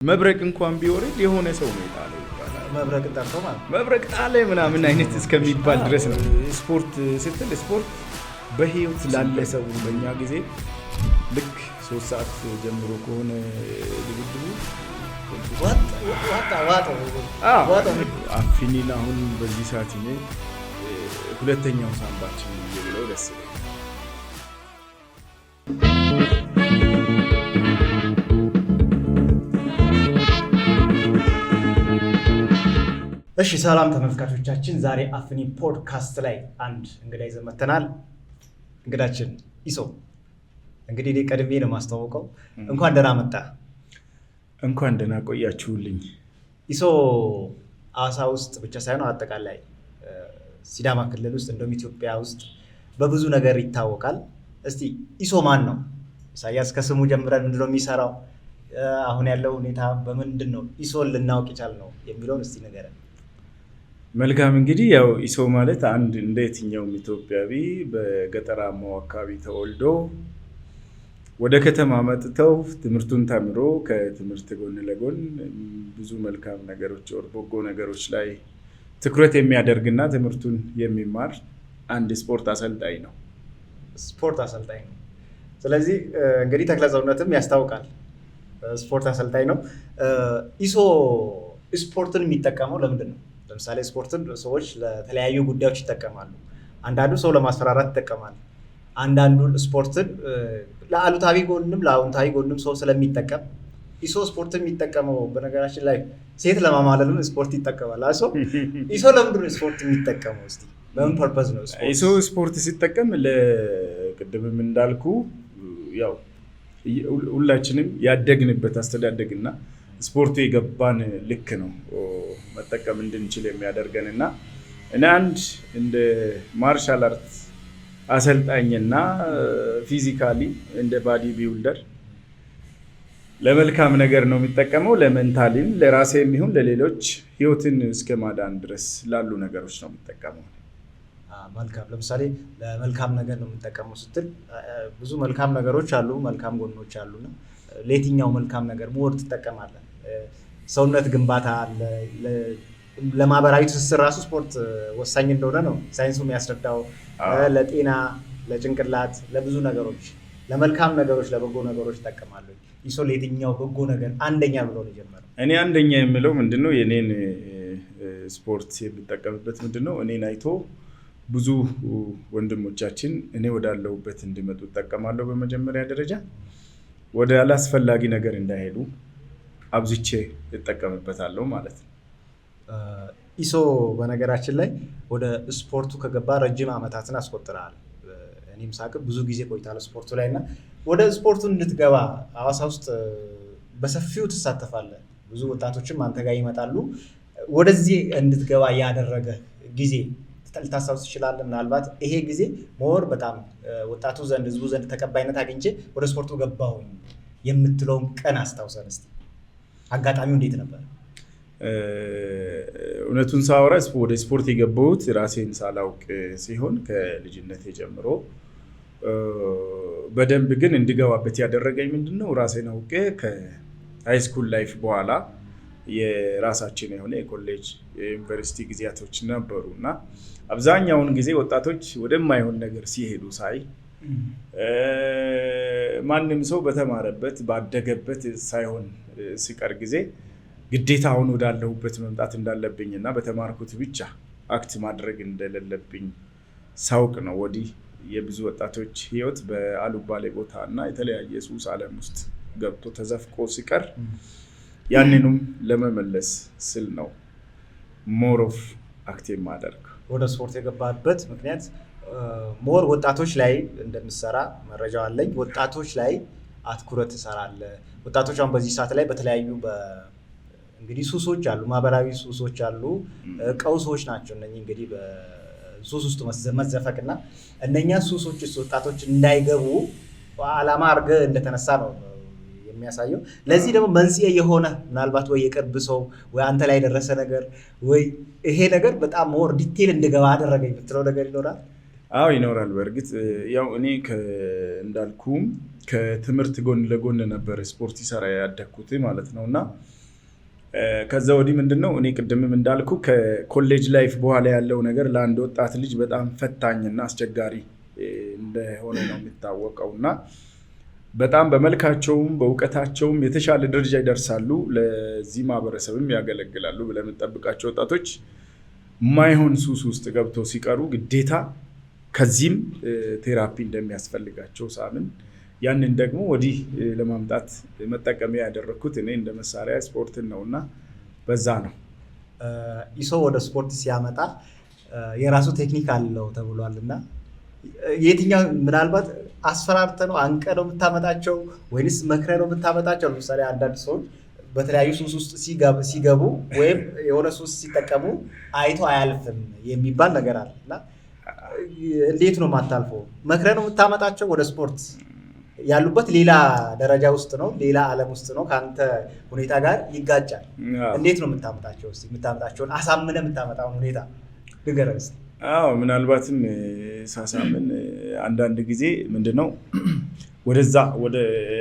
መብረቅ እንኳን ቢወርድ የሆነ ሰው ነው የጣለው ይባላል። መብረቅን ጠርቶ ማለት ነው። መብረቅ ጣለ ምናምን አይነት እስከሚባል ድረስ ነው። ስፖርት ስትል ስፖርት በህይወት ላለ ሰው በእኛ ጊዜ ልክ 3 ሰዓት ጀምሮ ከሆነ ድብድቡ አፊኒን አሁን በዚህ ሰዓት እኔ ሁለተኛው ሳምባችን ብለው ደስ ይለኛል። እሺ ሰላም ተመልካቾቻችን፣ ዛሬ አፍኒ ፖድካስት ላይ አንድ እንግዳ ይዘን መጥተናል። እንግዳችን ኢሶ። እንግዲህ እኔ ቀድሜ ነው የማስተዋወቀው። እንኳን ደህና መጣ። እንኳን ደህና ቆያችሁልኝ። ኢሶ ሐዋሳ ውስጥ ብቻ ሳይሆን አጠቃላይ ሲዳማ ክልል ውስጥ እንደውም ኢትዮጵያ ውስጥ በብዙ ነገር ይታወቃል። እስቲ ኢሶ ማን ነው? ኢሳያስ ከስሙ ጀምረን ምንድነው የሚሰራው፣ አሁን ያለው ሁኔታ በምንድን ነው ኢሶን ልናውቅ የቻልነው የሚለውን እስቲ ንገረን። መልካም፣ እንግዲህ ያው ኢሶ ማለት አንድ እንደ የትኛውም ኢትዮጵያዊ በገጠራማው አካባቢ ተወልዶ ወደ ከተማ መጥተው ትምህርቱን ተምሮ ከትምህርት ጎን ለጎን ብዙ መልካም ነገሮች or በጎ ነገሮች ላይ ትኩረት የሚያደርግና ትምህርቱን የሚማር አንድ ስፖርት አሰልጣኝ ነው። ስፖርት አሰልጣኝ ነው። ስለዚህ እንግዲህ ተክለ ሰውነትም ያስታውቃል፣ ስፖርት አሰልጣኝ ነው። ኢሶ ስፖርትን የሚጠቀመው ለምንድን ነው? ለምሳሌ ስፖርትን ሰዎች ለተለያዩ ጉዳዮች ይጠቀማሉ። አንዳንዱ ሰው ለማስፈራራት ይጠቀማል። አንዳንዱ ስፖርትን ለአሉታዊ ጎንም ለአዎንታዊ ጎንም ሰው ስለሚጠቀም ኢሶ ስፖርትን የሚጠቀመው በነገራችን ላይ ሴት ለማማለልም ስፖርት ይጠቀማል። ኢሶ ለምንድን ነው ስፖርት የሚጠቀመው? እስኪ በምን purpose ነው ስፖርት? ኢሶ ስፖርት ሲጠቀም ለቅድምም እንዳልኩ ያው ሁላችንም ያደግንበት አስተዳደግና ስፖርቱ የገባን ልክ ነው መጠቀም እንድንችል የሚያደርገን። እና እኔ አንድ እንደ martial art አሰልጣኝና physically እንደ body builder ለመልካም ነገር ነው የሚጠቀመው። ለ mentally ም ለራሴ የሚሆን ለሌሎች ህይወትን እስከ ማዳን ድረስ ላሉ ነገሮች ነው የሚጠቀመው። መልካም። ለምሳሌ ለመልካም ነገር ነው የምጠቀመው ስትል ብዙ መልካም ነገሮች አሉ፣ መልካም ጎኖች አሉና ለየትኛው መልካም ነገር more ትጠቀማለህ? ሰውነት ግንባታ አለ፣ ለማህበራዊ ትስስር ራሱ ስፖርት ወሳኝ እንደሆነ ነው ሳይንሱ የሚያስረዳው። ለጤና፣ ለጭንቅላት፣ ለብዙ ነገሮች፣ ለመልካም ነገሮች፣ ለበጎ ነገሮች ይጠቀማሉ። ኢሶ ለየትኛው በጎ ነገር አንደኛ ብሎ ነው የጀመረው? እኔ አንደኛ የምለው ምንድነው፣ የኔን ስፖርት የሚጠቀምበት ምንድነው፣ እኔን አይቶ ብዙ ወንድሞቻችን እኔ ወዳለሁበት እንዲመጡ እጠቀማለሁ። በመጀመሪያ ደረጃ ወደ አላስፈላጊ ነገር እንዳይሄዱ አብዝቼ እጠቀምበታለሁ ማለት ነው። ኢሶ በነገራችን ላይ ወደ ስፖርቱ ከገባ ረጅም ዓመታትን አስቆጥረሃል። እኔም ሳቅ ብዙ ጊዜ ቆይታል ስፖርቱ ላይ። እና ወደ ስፖርቱ እንድትገባ ሐዋሳ ውስጥ በሰፊው ትሳተፋለህ። ብዙ ወጣቶችም አንተ ጋር ይመጣሉ። ወደዚህ እንድትገባ ያደረገ ጊዜ ልታስታውስ ትችላለህ? ምናልባት ይሄ ጊዜ more በጣም ወጣቱ ዘንድ ህዝቡ ዘንድ ተቀባይነት አግኝቼ ወደ ስፖርቱ ገባሁኝ የምትለውን ቀን አስታውሰን እስኪ። አጋጣሚው እንዴት ነበር? እውነቱን ሳወራ ወደ ስፖርት የገባሁት ራሴን ሳላውቅ ሲሆን ከልጅነቴ ጀምሮ በደንብ ግን እንድገባበት ያደረገኝ ምንድን ነው፣ ራሴን አውቄ ከ high school life በኋላ የራሳችን የሆነ የኮሌጅ የዩኒቨርሲቲ ጊዜያቶች ነበሩ። እና አብዛኛውን ጊዜ ወጣቶች ወደማይሆን ነገር ሲሄዱ ሳይ፣ ማንም ሰው በተማረበት ባደገበት ሳይሆን ሲቀር ጊዜ ግዴታ አሁን ወዳለሁበት መምጣት እንዳለብኝ እና በተማርኩት ብቻ act ማድረግ እንደሌለብኝ ሳውቅ ነው። ወዲህ የብዙ ወጣቶች ህይወት በአሉባሌ ቦታ እና የተለያየ ሱስ ዓለም ውስጥ ገብቶ ተዘፍቆ ሲቀር ያንኑም ለመመለስ ስል ነው more of act የማደርግ። ወደ ስፖርት የገባበት ምክንያት more ወጣቶች ላይ እንደምሰራ መረጃው አለኝ። ወጣቶች ላይ አትኩረት ትሰራለህ። ወጣቶች አሁን በዚህ ሰዓት ላይ በተለያዩ እንግዲህ ሱሶች አሉ፣ ማህበራዊ ሱሶች አሉ፣ ቀውሶች ናቸው። እነኚህ እንግዲህ በሱስ ውስጥ መዘፈቅ እና እነኛ ሱሶች ውስጥ ወጣቶች እንዳይገቡ ዓላማ አድርገህ እንደተነሳ ነው የሚያሳየው። ለዚህ ደግሞ መንስኤ የሆነ ምናልባት ወይ የቅርብ ሰው ወይ አንተ ላይ የደረሰ ነገር ወይ ይሄ ነገር በጣም more detail እንድገባ አደረገኝ የምትለው ነገር ይኖራል? አዎ ይኖራል። በእርግጥ ያው እኔ እንዳልኩም ከትምህርት ጎን ለጎን ነበር ስፖርት ይሰራ ያደግኩት ማለት ነው። እና ከዛ ወዲህ ምንድነው እኔ ቅድምም እንዳልኩ ከኮሌጅ life በኋላ ያለው ነገር ለአንድ ወጣት ልጅ በጣም ፈታኝና አስቸጋሪ እንደሆነ ነው የሚታወቀው። እና በጣም በመልካቸውም በእውቀታቸውም የተሻለ ደረጃ ይደርሳሉ፣ ለዚህ ማህበረሰብም ያገለግላሉ ብለህ የምትጠብቃቸው ወጣቶች ማይሆን ሱስ ውስጥ ገብተው ሲቀሩ ግዴታ ከዚህም therapy እንደሚያስፈልጋቸው ሳምን ያንን ደግሞ ወዲህ ለማምጣት መጠቀሚያ ያደረግኩት እኔ እንደ መሳሪያ ስፖርትን ነው እና በዛ ነው። ኢሶ ወደ ስፖርት ሲያመጣ የራሱ ቴክኒክ አለው ተብሏል። እና የትኛው ምናልባት አስፈራርተህ ነው አንቀህ ነው የምታመጣቸው ወይንስ መክረህ ነው የምታመጣቸው? ለምሳሌ አንዳንድ ሰዎች በተለያዩ ሱስ ውስጥ ሲገቡ ወይም የሆነ ሱስ ሲጠቀሙ አይቶ አያልፍም የሚባል ነገር አለ። እና እንዴት ነው የማታልፈው? መክረህ ነው የምታመጣቸው? ወደ ስፖርት ያሉበት ሌላ ደረጃ ውስጥ ነው፣ ሌላ ዓለም ውስጥ ነው፣ ከአንተ ሁኔታ ጋር ይጋጫል። እንዴት ነው የምታመጣቸው? እስኪ የምታመጣቸውን አሳምነህ የምታመጣውን ሁኔታ ንገረን እስኪ። አዎ ምናልባትም ሳሳምን አንዳንድ ጊዜ ምንድነው ወደዛ ወደ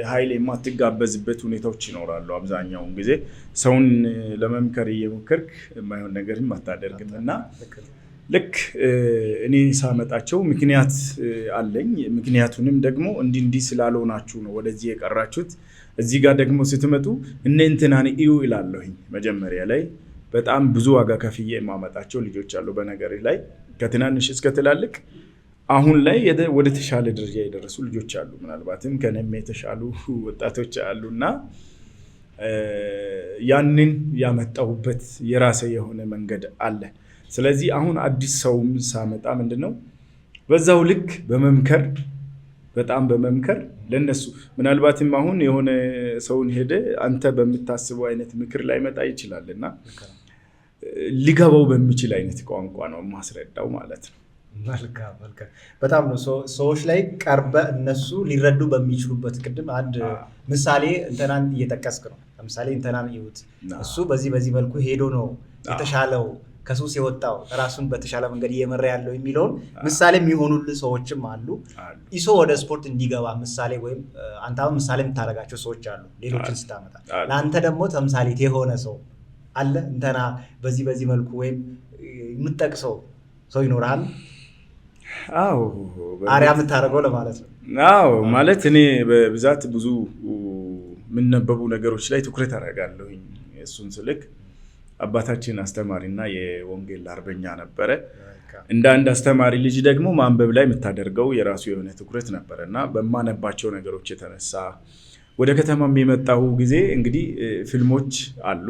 ኃይል የማትጋበዝበት ሁኔታዎች ይኖራሉ። አብዛኛውን ጊዜ ሰውን ለመምከር እየሞከርክ የማይሆን ነገርም አታደርግም። እና ልክ እኔ ሳመጣቸው ምክንያት አለኝ። ምክንያቱንም ደግሞ እንዲህ እንዲህ ስላልሆናችሁ ነው ወደዚህ የቀራችሁት፣ እዚህ ጋር ደግሞ ስትመጡ እነ እንትናን እዩ እላለሁኝ። መጀመሪያ ላይ በጣም ብዙ ዋጋ ከፍዬ የማመጣቸው ልጆች አሉ። በነገር ላይ ከትናንሽ እስከ ትላልቅ አሁን ላይ ወደ ተሻለ ደረጃ የደረሱ ልጆች አሉ። ምናልባትም ከእኔም የተሻሉ ወጣቶች አሉ። እና ያንን ያመጣሁበት የራሴ የሆነ መንገድ አለ። ስለዚህ አሁን አዲስ ሰውም ሳመጣ ምንድነው በዛው ልክ በመምከር፣ በጣም በመምከር ለነሱ ምናልባትም አሁን የሆነ ሰውን ሄደ አንተ በምታስበው አይነት ምክር ላይመጣ ይችላል እና ሊገባው በሚችል አይነት ቋንቋ ነው የማስረዳው ማለት ነው። መልካም መልካም። በጣም ነው ሰዎች ላይ ቀርበ እነሱ ሊረዱ በሚችሉበት። ቅድም አንድ ምሳሌ እንትናን እየጠቀስክ ነው። ለምሳሌ እንትናን እዩት፣ እሱ በዚህ በዚህ መልኩ ሄዶ ነው የተሻለው፣ ከሱስ የወጣው፣ ራሱን በተሻለ መንገድ እየመራ ያለው የሚለውን ምሳሌ የሚሆኑልህ ሰዎችም አሉ። ኢሶ ወደ ስፖርት እንዲገባ ምሳሌ ወይም አንተ አሁን ምሳሌ የምታደርጋቸው ሰዎች አሉ ሌሎችን ስታመጣ። ለአንተ ደግሞ ተምሳሌት የሆነ ሰው አለ? እንትና በዚህ በዚህ መልኩ ወይም የምትጠቅሰው ሰው ይኖርሃል? አዎ። አርያ የምታደርገው ለማለት ነው። አዎ፣ ማለት እኔ በብዛት ብዙ የሚነበቡ ነገሮች ላይ ትኩረት አደርጋለሁኝ። እሱን ስልክ አባታችን አስተማሪና የወንጌል አርበኛ ነበረ። እንደ አንድ አስተማሪ ልጅ ደግሞ ማንበብ ላይ የምታደርገው የራሱ የሆነ ትኩረት ነበረ። እና በማነባቸው ነገሮች የተነሳ ወደ ከተማ የሚመጣው ጊዜ እንግዲህ ፊልሞች አሉ፣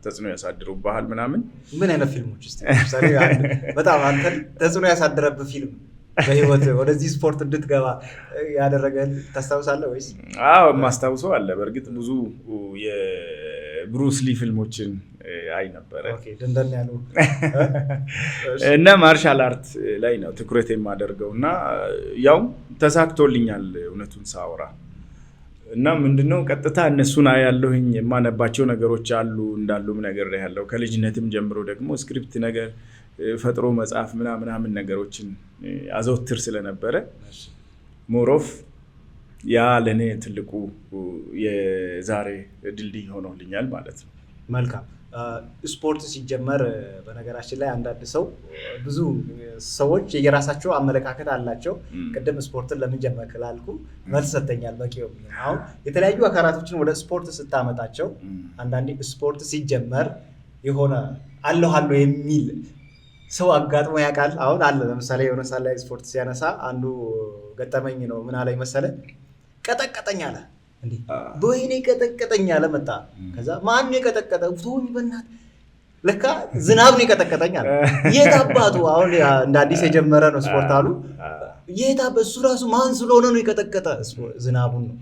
ተጽዕኖ ያሳድሩብሃል ምናምን። ምን አይነት ፊልሞች እስኪ? ለምሳሌ በጣም አንተን ተጽዕኖ ያሳደረብህ ፊልም፣ በህይወት ወደዚህ ስፖርት እንድትገባ ያደረገህን ታስታውሳለህ ወይስ? አዎ፣ የማስታውሰው አለ። በእርግጥ ብዙ የብሩስሊ ፊልሞችን አይ ነበረ። ደንደን ያሉ። እና martial art ላይ ነው ትኩረት የማደርገው እና ያው ተሳክቶልኛል እውነቱን ሳወራ። እና ምንድነው ቀጥታ እነሱን አያለሁኝ፣ የማነባቸው ነገሮች አሉ እንዳሉም ነገር ያለው ከልጅነትም ጀምሮ ደግሞ script ነገር ፈጥሮ መጻፍ ምናምን ነገሮችን አዘወትር ስለነበረ more of ያ ለእኔ ትልቁ የዛሬ ድልድይ ሆኖልኛል ማለት ነው። መልካም። ስፖርት ሲጀመር በነገራችን ላይ አንዳንድ ሰው፣ ብዙ ሰዎች የራሳቸው አመለካከት አላቸው። ቅድም ስፖርትን ለምን ጀመርክ ላልኩ መልስ ሰጥተኛል በቂ። አሁን የተለያዩ አካላቶችን ወደ ስፖርት ስታመጣቸው አንዳንዴ ስፖርት ሲጀመር የሆነ አለሁ አለሁ የሚል ሰው አጋጥሞ ያውቃል? አሁን አለ። ለምሳሌ የሆነ ሰዓት ላይ ስፖርት ሲያነሳ አንዱ ገጠመኝ ነው። ምን አለኝ መሰለህ? ቀጠቀጠኝ አለ። እንዴ በወይኔ ቀጠቀጠኝ አለ መጣ። ከዛ ማን ነው የቀጠቀጠ? ተወኝ በእናትህ፣ ለካ ዝናብ ነው የቀጠቀጠኝ አለ። የት አባቱ፣ አሁን እንደ አዲስ የጀመረ ነው ስፖርት አሉ። የት እሱ ራሱ ማን ስለሆነ ነው የቀጠቀጠ? ዝናቡን ነው።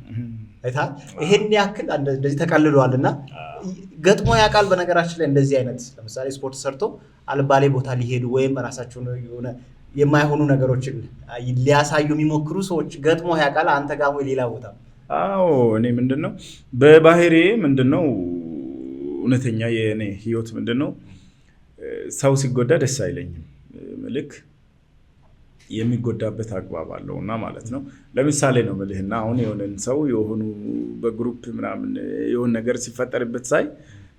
አይተሃል? ይሄን ያክል እንደዚህ ተቀልሏል። እና ገጥሞ ያውቃል? በነገራችን ላይ እንደዚህ አይነት ለምሳሌ ስፖርት ሰርቶ አልባሌ ቦታ ሊሄዱ ወይም ራሳቸውን የሆነ የማይሆኑ ነገሮችን ሊያሳዩ የሚሞክሩ ሰዎች ገጥሞ ያውቃል? አንተ ጋር ወይ ሌላ ቦታ? አዎ፣ እኔ ምንድነው በባህሬ ምንድነው እውነተኛ የእኔ ህይወት ምንድነው ሰው ሲጎዳ ደስ አይለኝም። ልክ የሚጎዳበት አግባብ አለው እና ማለት ነው። ለምሳሌ ነው የምልህና አሁን የሆነን ሰው የሆኑ በ group ምናምን የሆነ ነገር ሲፈጠርበት ሳይ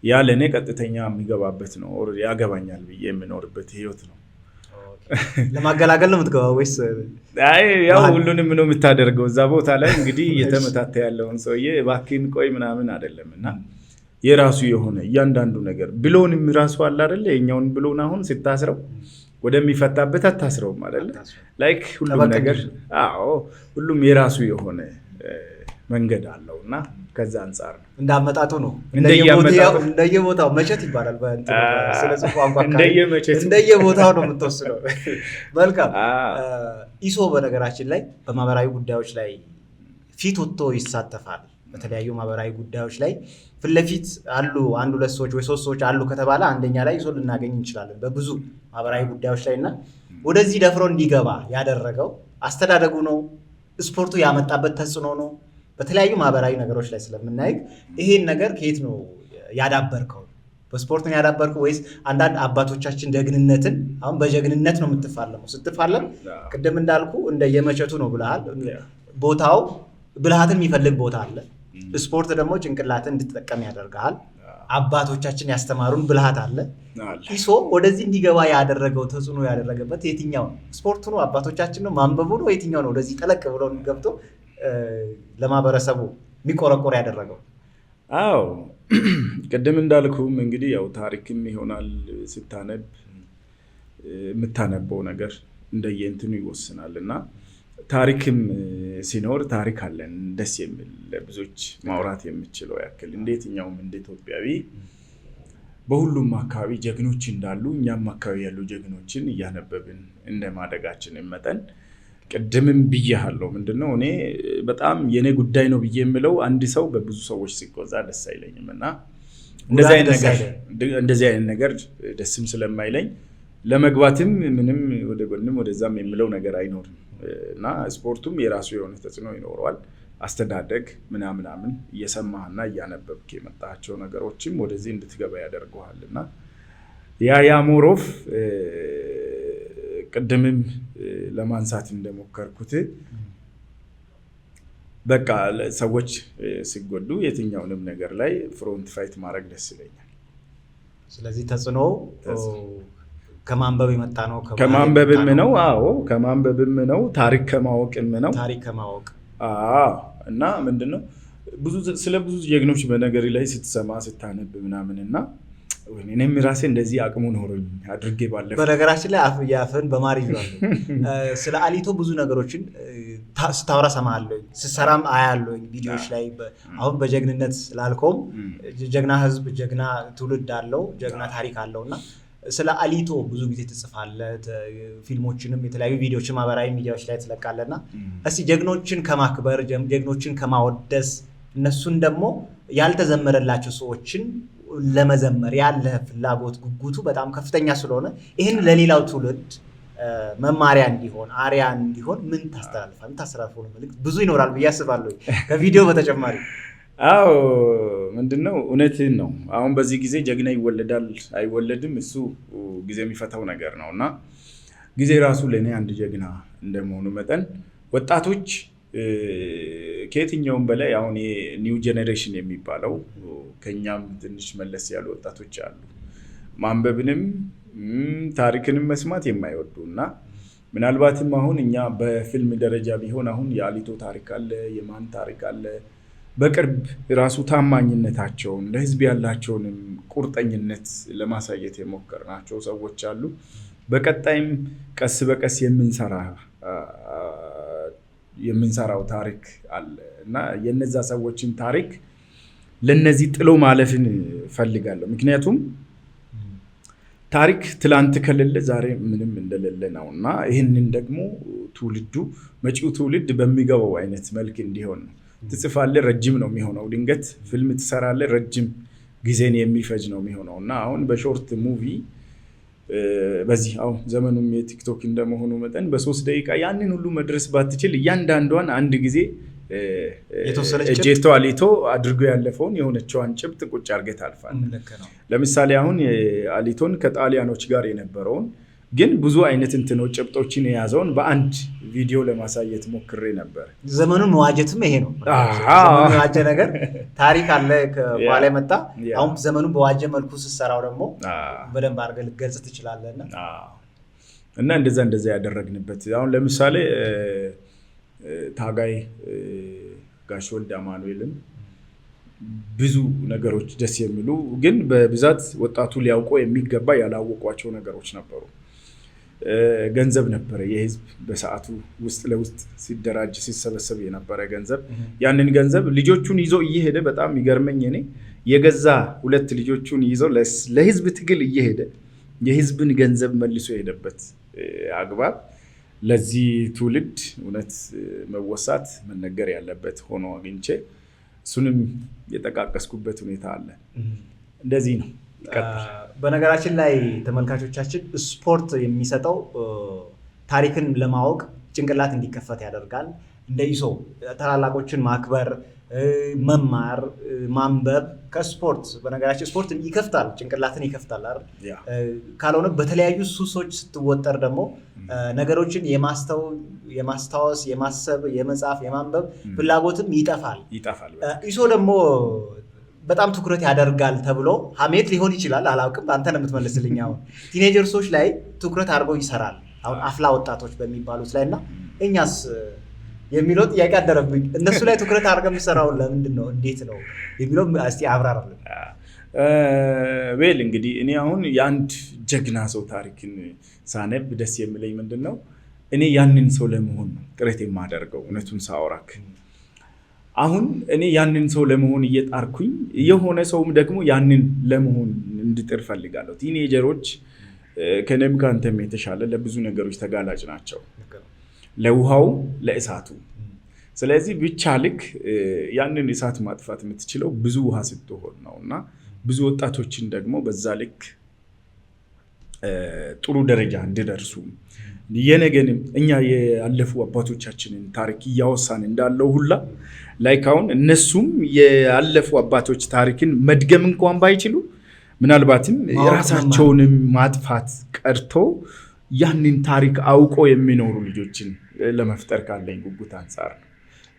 ያ ለእኔ ቀጥተኛ የሚገባበት ነው፣ ያገባኛል ብዬ የምኖርበት ህይወት ነው። ለማገላገል ነው የምትገባው ወይስ? አይ ያው ሁሉንም ነው የምታደርገው እዛ ቦታ ላይ እንግዲህ እየተመታተ ያለውን ሰውዬ እባክህን ቆይ ምናምን አይደለም። እና የራሱ የሆነ እያንዳንዱ ነገር ብሎንም ራሱ አለ አይደለ? የኛውን ብሎን አሁን ስታስረው ወደሚፈታበት አታስረውም አይደለ? Like ሁሉም ነገር አዎ፣ ሁሉም የራሱ የሆነ መንገድ አለው እና ከዛ አንጻር ነው። እንዳመጣጡ ነው፣ እንደየቦታው መቼት ይባላል። ስለ ጽሑፍ ቋንቋ እንደየቦታው ነው የምትወስነው። መልካም ኢሶ፣ በነገራችን ላይ በማህበራዊ ጉዳዮች ላይ ፊት ወጥቶ ይሳተፋል። በተለያዩ ማህበራዊ ጉዳዮች ላይ ፊት ለፊት አሉ አንድ ሁለት ሰዎች ወይ ሶስት ሰዎች አሉ ከተባለ አንደኛ ላይ ኢሶ ልናገኝ እንችላለን በብዙ ማህበራዊ ጉዳዮች ላይ። እና ወደዚህ ደፍሮ እንዲገባ ያደረገው አስተዳደጉ ነው? ስፖርቱ ያመጣበት ተጽዕኖ ነው? በተለያዩ ማህበራዊ ነገሮች ላይ ስለምናይ ይሄን ነገር ከየት ነው ያዳበርከው? በስፖርት ነው ያዳበርከው ወይስ አንዳንድ አባቶቻችን ጀግንነትን፣ አሁን በጀግንነት ነው የምትፋለመው። ስትፋለም ቅድም እንዳልኩ እንደየመቸቱ ነው ብለሃል። ቦታው ብልሃትን የሚፈልግ ቦታ አለ። ስፖርት ደግሞ ጭንቅላትን እንድትጠቀም ያደርግሃል። አባቶቻችን ያስተማሩን ብልሃት አለ። ኢሶ ወደዚህ እንዲገባ ያደረገው ተጽዕኖ ያደረገበት የትኛው ነው? ስፖርቱ ነው? አባቶቻችን ነው? ማንበቡ ነው? የትኛው ነው ወደዚህ ጠለቅ ብሎ ገብቶ ለማህበረሰቡ የሚቆረቆር ያደረገው? አዎ፣ ቅድም እንዳልኩም እንግዲህ ያው ታሪክም ይሆናል፣ ስታነብ የምታነበው ነገር እንደየእንትኑ ይወስናል። እና ታሪክም ሲኖር ታሪክ አለን ደስ የሚል፣ ለብዙዎች ማውራት የምችለው ያክል እንደ የትኛውም እንደ ኢትዮጵያዊ በሁሉም አካባቢ ጀግኖች እንዳሉ እኛም አካባቢ ያሉ ጀግኖችን እያነበብን እንደ ማደጋችን መጠን ቅድምም ብዬሃለሁ። ምንድነው እኔ በጣም የኔ ጉዳይ ነው ብዬ የምለው አንድ ሰው በብዙ ሰዎች ሲጎዛ ደስ አይለኝም። እና እንደዚህ አይነት ነገር ደስም ስለማይለኝ ለመግባትም ምንም ወደ ጎንም ወደዛም የምለው ነገር አይኖርም። እና ስፖርቱም የራሱ የሆነ ተጽዕኖ ይኖረዋል። አስተዳደግ ምናምናምን እየሰማህና እያነበብክ የመጣቸው ነገሮችም ወደዚህ እንድትገባ ያደርገዋል። እና ያ more of ቅድምም ለማንሳት እንደሞከርኩት በቃ ሰዎች ሲጎዱ የትኛውንም ነገር ላይ front fight ማድረግ ደስ ይለኛል። ስለዚህ ተጽዕኖ ከማንበብ የመጣ ነው። ከማንበብም ነው። አዎ፣ ከማንበብም ነው። ታሪክ ከማወቅም ነው። ታሪክ ከማወቅ። አዎ። እና ምንድነው ብዙ ስለ ብዙ ጀግኖች በነገር ላይ ስትሰማ ስታነብ ምናምን እና እኔም ራሴ እንደዚህ አቅሙ ኖሮኝ አድርጌ ባለፈ። በነገራችን ላይ የአፍን በማር ይዟለሁ። ስለ አሊቶ ብዙ ነገሮችን ስታወራ ሰማለሁኝ፣ ስትሰራም አያለሁኝ ቪዲዮዎች ላይ። አሁን በጀግንነት ስላልከውም ጀግና ህዝብ፣ ጀግና ትውልድ አለው፣ ጀግና ታሪክ አለው። እና ስለ አሊቶ ብዙ ጊዜ ትጽፋለህ፣ ፊልሞችንም የተለያዩ ቪዲዮዎችን ማህበራዊ ሚዲያዎች ላይ ትለቃለህ። እና እስቲ ጀግኖችን ከማክበር፣ ጀግኖችን ከማወደስ፣ እነሱን ደግሞ ያልተዘመረላቸው ሰዎችን ለመዘመር ያለ ፍላጎት ጉጉቱ በጣም ከፍተኛ ስለሆነ ይህን ለሌላው ትውልድ መማሪያ እንዲሆን፣ አርያ እንዲሆን ምን ታስተላልፋለህ? የምታስተላልፈው መልዕክት ብዙ ይኖራል ብዬ አስባለሁ ከቪዲዮ በተጨማሪ። አዎ፣ ምንድነው እውነትህን ነው። አሁን በዚህ ጊዜ ጀግና ይወለዳል አይወለድም እሱ ጊዜ የሚፈታው ነገር ነው። እና ጊዜ ራሱ ለእኔ አንድ ጀግና እንደመሆኑ መጠን ወጣቶች ከየትኛውም በላይ አሁን new generation የሚባለው ከኛም ትንሽ መለስ ያሉ ወጣቶች አሉ። ማንበብንም ታሪክንም መስማት የማይወዱ። እና ምናልባትም አሁን እኛ በፊልም ደረጃ ቢሆን አሁን የአሊቶ ታሪክ አለ፣ የማን ታሪክ አለ። በቅርብ ራሱ ታማኝነታቸውን ለህዝብ ያላቸውንም ቁርጠኝነት ለማሳየት የሞከርናቸው ሰዎች አሉ። በቀጣይም ቀስ በቀስ የምንሰራው ታሪክ አለ። እና የነዛ ሰዎችን ታሪክ ለነዚህ ጥሎ ማለፍን እፈልጋለሁ። ምክንያቱም ታሪክ ትላንት ከሌለ ዛሬ ምንም እንደሌለ ነው። እና ይህንን ደግሞ ትውልዱ መጪው ትውልድ በሚገባው አይነት መልክ እንዲሆን ነው። ትጽፋለህ፣ ረጅም ነው የሚሆነው። ድንገት ፊልም ትሰራለህ፣ ረጅም ጊዜን የሚፈጅ ነው የሚሆነው። እና አሁን በ short movie በዚህ አሁን ዘመኑም የቲክቶክ እንደመሆኑ መጠን በ3 ደቂቃ ያንን ሁሉ መድረስ ባትችል እያንዳንዷን አንድ ጊዜ እጄቶ አሊቶ አድርጎ ያለፈውን የሆነችዋን ጭብጥ ቁጭ አድርገህ ታልፋለህ። ለምሳሌ አሁን አሊቶን ከጣሊያኖች ጋር የነበረውን ግን ብዙ አይነት እንትኖች ጭብጦችን የያዘውን በአንድ ቪዲዮ ለማሳየት ሞክሬ ነበር። ዘመኑን መዋጀትም ይሄ ነው። ዘመኑን የዋጀ ነገር ታሪክ አለ ከኋላ የመጣ። አሁን ዘመኑን በዋጀ መልኩ ስትሰራው ደግሞ በደንብ አድርገህ ልትገልጽ ትችላለህ። እና እንደዛ እንደዛ ያደረግንበት አሁን ለምሳሌ ታጋይ ጋሽ ወልደ አማኑኤልን ብዙ ነገሮች ደስ የሚሉ ግን በብዛት ወጣቱ ሊያውቀው የሚገባ ያላወቋቸው ነገሮች ነበሩ። ገንዘብ ነበረ የህዝብ በሰዓቱ ውስጥ ለውስጥ ሲደራጅ ሲሰበሰብ የነበረ ገንዘብ። ያንን ገንዘብ ልጆቹን ይዞ እየሄደ በጣም ይገርመኝ እኔ የገዛ ሁለት ልጆቹን ይዞ ለህዝብ ትግል እየሄደ የህዝብን ገንዘብ መልሶ የሄደበት አግባብ ለዚህ ትውልድ እውነት መወሳት መነገር ያለበት ሆኖ አግኝቼ እሱንም የጠቃቀስኩበት ሁኔታ አለ። እንደዚህ ነው። በነገራችን ላይ ተመልካቾቻችን ስፖርት የሚሰጠው ታሪክን ለማወቅ ጭንቅላት እንዲከፈት ያደርጋል። እንደ ኢሶ ታላላቆችን ማክበር፣ መማር፣ ማንበብ ከስፖርት በነገራችን ስፖርት ይከፍታል፣ ጭንቅላትን ይከፍታል አይደል? ካልሆነ በተለያዩ ሱሶች ስትወጠር ደግሞ ነገሮችን የማስታወስ፣ የማሰብ፣ የመጻፍ፣ የማንበብ ፍላጎትም ይጠፋል። ኢሶ ደግሞ በጣም ትኩረት ያደርጋል ተብሎ ሀሜት ሊሆን ይችላል፣ አላውቅም። አንተ ነው የምትመልስልኝ። አሁን teenagers ኦች ላይ ትኩረት አድርጎ ይሰራል፣ አሁን አፍላ ወጣቶች በሚባሉት ላይ እና እኛስ የሚለው ጥያቄ አደረብኝ። እነሱ ላይ ትኩረት አድርገህ የምትሰራው ለምንድን ነው? እንዴት ነው የሚለው እስቲ አብራራልን። well እንግዲህ እኔ አሁን የአንድ ጀግና ሰው ታሪክን ሳነብ ደስ የሚለኝ ምንድን ነው፣ እኔ ያንን ሰው ለመሆን ነው ጥረት የማደርገው። እውነቱን ሳወራክ አሁን እኔ ያንን ሰው ለመሆን እየጣርኩኝ የሆነ ሰውም ደግሞ ያንን ለመሆን እንድጥር ፈልጋለሁ። teenager ኦች ከእኔም ከአንተም የተሻለ ለብዙ ነገሮች ተጋላጭ ናቸው፣ ለውሃው፣ ለእሳቱ። ስለዚህ ብቻ ልክ ያንን እሳት ማጥፋት የምትችለው ብዙ ውሃ ስትሆን ነው እና ብዙ ወጣቶችን ደግሞ በዛ ልክ ጥሩ ደረጃ እንዲደርሱ የነገንም እኛ ያለፉ አባቶቻችንን ታሪክ እያወሳን እንዳለው ሁላ like አሁን እነሱም ያለፉ አባቶች ታሪክን መድገም እንኳን ባይችሉ ምናልባትም ራሳቸውንም ማጥፋት ቀርቶ ያንን ታሪክ አውቆ የሚኖሩ ልጆችን ለመፍጠር ካለኝ ጉጉት አንጻር ነው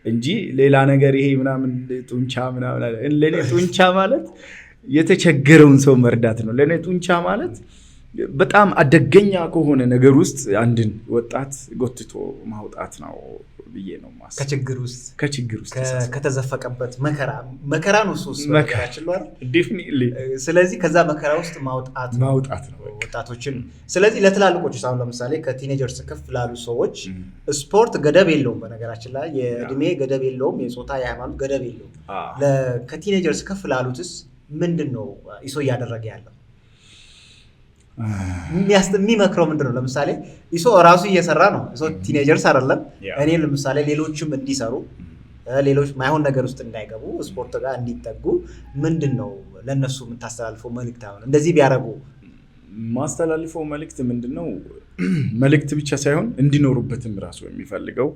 እንጂ ሌላ ነገር ይሄ ምናምን ጡንቻ ምናምን፣ ለእኔ ጡንቻ ማለት የተቸገረውን ሰው መርዳት ነው። ለእኔ ጡንቻ ማለት በጣም አደገኛ ከሆነ ነገር ውስጥ አንድን ወጣት ጎትቶ ማውጣት ነው ብዬ ነው የማስበው። ከችግር ውስጥ ከተዘፈቀበት መከራ መከራ ነው እሱ ውስጥ በነገራችን ላይ definitely። ስለዚህ ከዛ መከራ ውስጥ ማውጣት ነው ወጣቶችን። ስለዚህ ለትላልቆች አሁን ለምሳሌ ከ teenagers ከፍ ላሉ ሰዎች ስፖርት ገደብ የለውም። በነገራችን ላይ የእድሜ ገደብ የለውም፣ የጾታ የሃይማኖት ገደብ የለውም። ከ teenagers ከፍ ላሉትስ ምንድን ነው ኢሶ እያደረገ ያለው? የሚመክረው ምንድን ነው? ለምሳሌ ኢሶ ራሱ እየሰራ ነው። ኢሶ teenagers አይደለም። እኔ ለምሳሌ ሌሎችም እንዲሰሩ፣ ሌሎች ማይሆን ነገር ውስጥ እንዳይገቡ፣ ስፖርት ጋር እንዲጠጉ ምንድን ነው ለእነሱ የምታስተላልፈው መልእክት? አሁን እንደዚህ ቢያደርጉ ማስተላልፈው መልእክት ምንድን ነው? መልእክት ብቻ ሳይሆን እንዲኖሩበትም ራሱ የሚፈልገው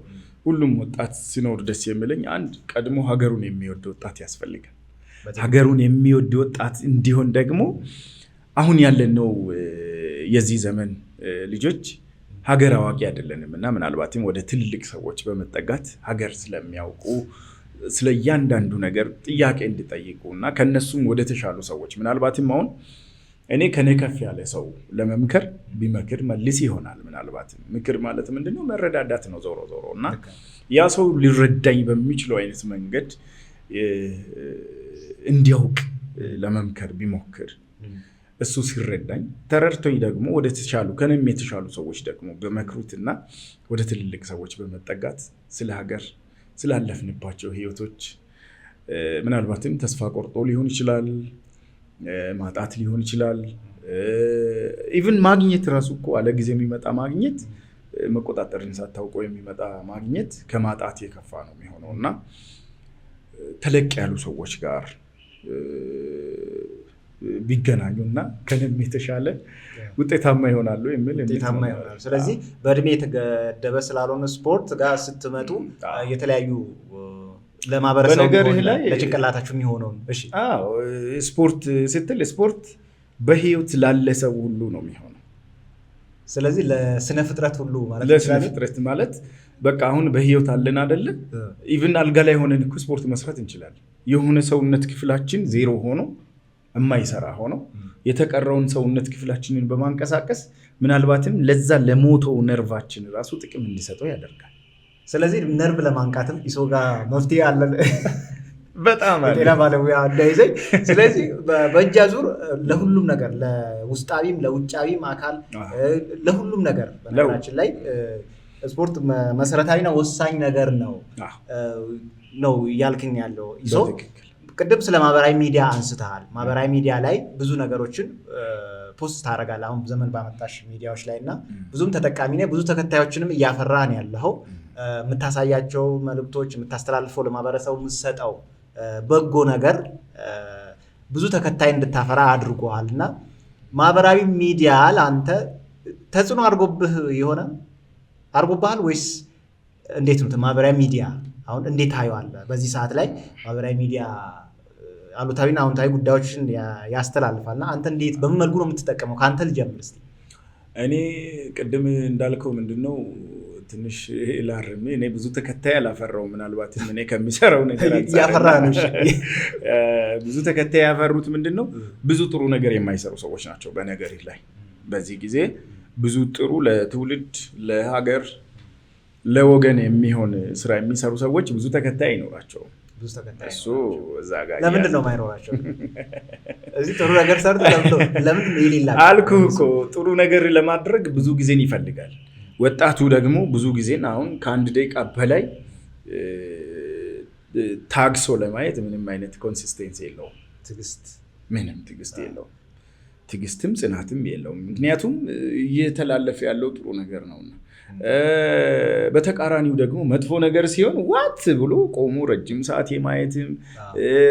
ሁሉም ወጣት ሲኖር ደስ የሚለኝ አንድ ቀድሞ ሀገሩን የሚወድ ወጣት ያስፈልጋል። ሀገሩን የሚወድ ወጣት እንዲሆን ደግሞ አሁን ያለነው የዚህ ዘመን ልጆች ሀገር አዋቂ አይደለንም እና ምናልባትም ወደ ትልልቅ ሰዎች በመጠጋት ሀገር ስለሚያውቁ ስለ እያንዳንዱ ነገር ጥያቄ እንዲጠይቁ እና ከነሱም ወደ ተሻሉ ሰዎች ምናልባትም አሁን እኔ ከኔ ከፍ ያለ ሰው ለመምከር ቢመክር መልስ ይሆናል። ምናልባትም ምክር ማለት ምንድነው? መረዳዳት ነው ዞሮ ዞሮ እና ያ ሰው ሊረዳኝ በሚችለው አይነት መንገድ እንዲያውቅ ለመምከር ቢሞክር እሱ ሲረዳኝ ተረድቶኝ ደግሞ ወደ ተሻሉ ከእኔም የተሻሉ ሰዎች ደግሞ በመክሩትና ወደ ትልልቅ ሰዎች በመጠጋት ስለ ሀገር ስላለፍንባቸው ህይወቶች ምናልባትም ተስፋ ቆርጦ ሊሆን ይችላል፣ ማጣት ሊሆን ይችላል። even ማግኘት ራሱ እኮ አለ ጊዜ የሚመጣ ማግኘት መቆጣጠርን ሳታውቀው የሚመጣ ማግኘት ከማጣት የከፋ ነው የሚሆነው እና ተለቅ ያሉ ሰዎች ጋር ቢገናኙ እና ከእኔም የተሻለ ውጤታማ ይሆናሉ የሚል ውጤታማ ይሆናሉ። ስለዚህ በእድሜ የተገደበ ስላልሆነ ስፖርት ጋር ስትመጡ የተለያዩ ለማህበረሰቡ ለጭንቅላታችሁ የሚሆነውን ስፖርት ስትል ስፖርት በህይወት ላለ ሰው ሁሉ ነው የሚሆነው። ስለዚህ ለስነ ፍጥረት ሁሉ ማለት ለስነ ፍጥረት ማለት በቃ አሁን በህይወት አለን አደለ? Even አልጋ ላይ ሆነን እኮ ስፖርት መስራት እንችላለን። የሆነ ሰውነት ክፍላችን ዜሮ ሆኖ የማይሰራ ሆኖ የተቀረውን ሰውነት ክፍላችንን በማንቀሳቀስ ምናልባትም ለዛ ለሞተው ነርቫችን ራሱ ጥቅም እንዲሰጠው ያደርጋል። ስለዚህ ነርቭ ለማንቃትም ኢሶ ጋር መፍትሄ አለን። በጣም የጤና ባለሙያ እንዳይዘኝ። ስለዚህ በእጅ አዙር ለሁሉም ነገር ለውስጣዊም ለውጫዊም አካል ለሁሉም ነገር በነገራችን ላይ ስፖርት መሰረታዊና ወሳኝ ነገር ነው ነው እያልክኝ ያለው ኢሶ። ቅድም ስለ ማህበራዊ ሚዲያ አንስተሃል። ማህበራዊ ሚዲያ ላይ ብዙ ነገሮችን post ታደርጋለህ አሁን ዘመን ባመጣሽ ሚዲያዎች ላይ እና ብዙም ተጠቃሚ ነህ፣ ብዙ ተከታዮችንም እያፈራህ ነው ያለኸው። የምታሳያቸው መልእክቶች፣ የምታስተላልፈው ለማህበረሰቡ የምትሰጠው በጎ ነገር ብዙ ተከታይ እንድታፈራ አድርጎሃል እና ማህበራዊ ሚዲያ ለአንተ ተጽዕኖ አድርጎብህ የሆነ አድርጎብሃል ወይስ እንዴት ነው? ማህበራዊ ሚዲያ አሁን እንዴት ታየዋለህ? በዚህ ሰዓት ላይ ማህበራዊ ሚዲያ አሉታዊና አዎንታዊ ጉዳዮችን ያስተላልፋል እና አንተ እንዴት በምን መልኩ ነው የምትጠቀመው? ከአንተ ልጀምር እስኪ። እኔ ቅድም እንዳልከው ምንድነው ትንሽ ላርም፣ እኔ ብዙ ተከታይ አላፈራውም። ምናልባትም እኔ ከሚሰራው ነገር እያፈራ ነው። ብዙ ተከታይ ያፈሩት ምንድነው ብዙ ጥሩ ነገር የማይሰሩ ሰዎች ናቸው። በነገር ላይ በዚህ ጊዜ ብዙ ጥሩ ለትውልድ ለሀገር ለወገን የሚሆን ስራ የሚሰሩ ሰዎች ብዙ ተከታይ አይኖራቸውም። ብዙ ተከታይ እሱ እዛ ጋር ለምንድን ነው የማይኖራቸው? እዚህ ጥሩ ነገር ሰርቶ ለምንድን ነው የሌላቸው? አልኩህ እኮ ጥሩ ነገር ለማድረግ ብዙ ጊዜን ይፈልጋል። ወጣቱ ደግሞ ብዙ ጊዜን አሁን ከአንድ ደቂቃ በላይ ታግሶ ለማየት ምንም አይነት consistency የለውም። ትዕግስት ምንም ትዕግስት የለውም። ትዕግስትም ጽናትም የለውም። ምክንያቱም እየተላለፈ ያለው ጥሩ ነገር ነውና። በተቃራኒው ደግሞ መጥፎ ነገር ሲሆን what ብሎ ቆሞ ረጅም ሰዓት የማየትም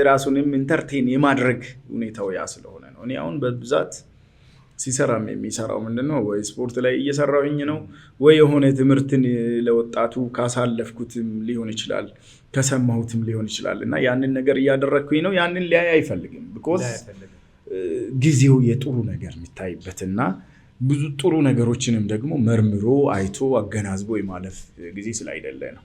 ራሱንም entertain የማድረግ ሁኔታው ያ ስለሆነ ነው። እኔ አሁን በብዛት ሲሰራም የሚሰራው ምንድነው ወይ ስፖርት ላይ እየሰራሁኝ ነው ወይ የሆነ ትምህርትን ለወጣቱ ካሳለፍኩትም ሊሆን ይችላል ከሰማሁትም ሊሆን ይችላል እና ያንን ነገር እያደረግኩኝ ነው። ያንን ሊያይ አይፈልግም። Because ጊዜው የጥሩ ነገር የሚታይበትና ብዙ ጥሩ ነገሮችንም ደግሞ መርምሮ አይቶ አገናዝቦ የማለፍ ጊዜ ስላይደለ ነው።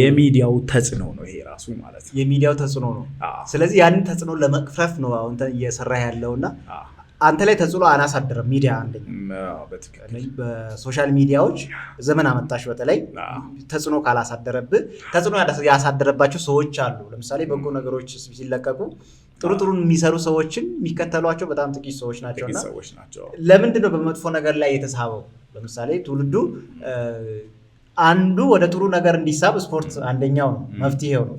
የሚዲያው ተጽዕኖ ነው ይሄ ራሱ ማለት ነው። የሚዲያው ተጽዕኖ ነው። ስለዚህ ያንን ተጽዕኖ ለመቅረፍ ነው አሁን እየሰራ ያለውና አንተ ላይ ተጽዕኖ አላሳደረም ሚዲያ። አንደኛ በ social ሚዲያዎች ዘመን አመጣሽ በተለይ ተጽዕኖ ካላሳደረብህ ተጽዕኖ ያሳደረባቸው ሰዎች አሉ። ለምሳሌ በጎ ነገሮች ሲለቀቁ ጥሩ ጥሩ የሚሰሩ ሰዎችን የሚከተሏቸው በጣም ጥቂት ሰዎች ናቸውና ለምንድን ነው በመጥፎ ነገር ላይ የተሳበው? ለምሳሌ ትውልዱ አንዱ ወደ ጥሩ ነገር እንዲሳብ ስፖርት አንደኛው ነው፣ መፍትሄው ነው።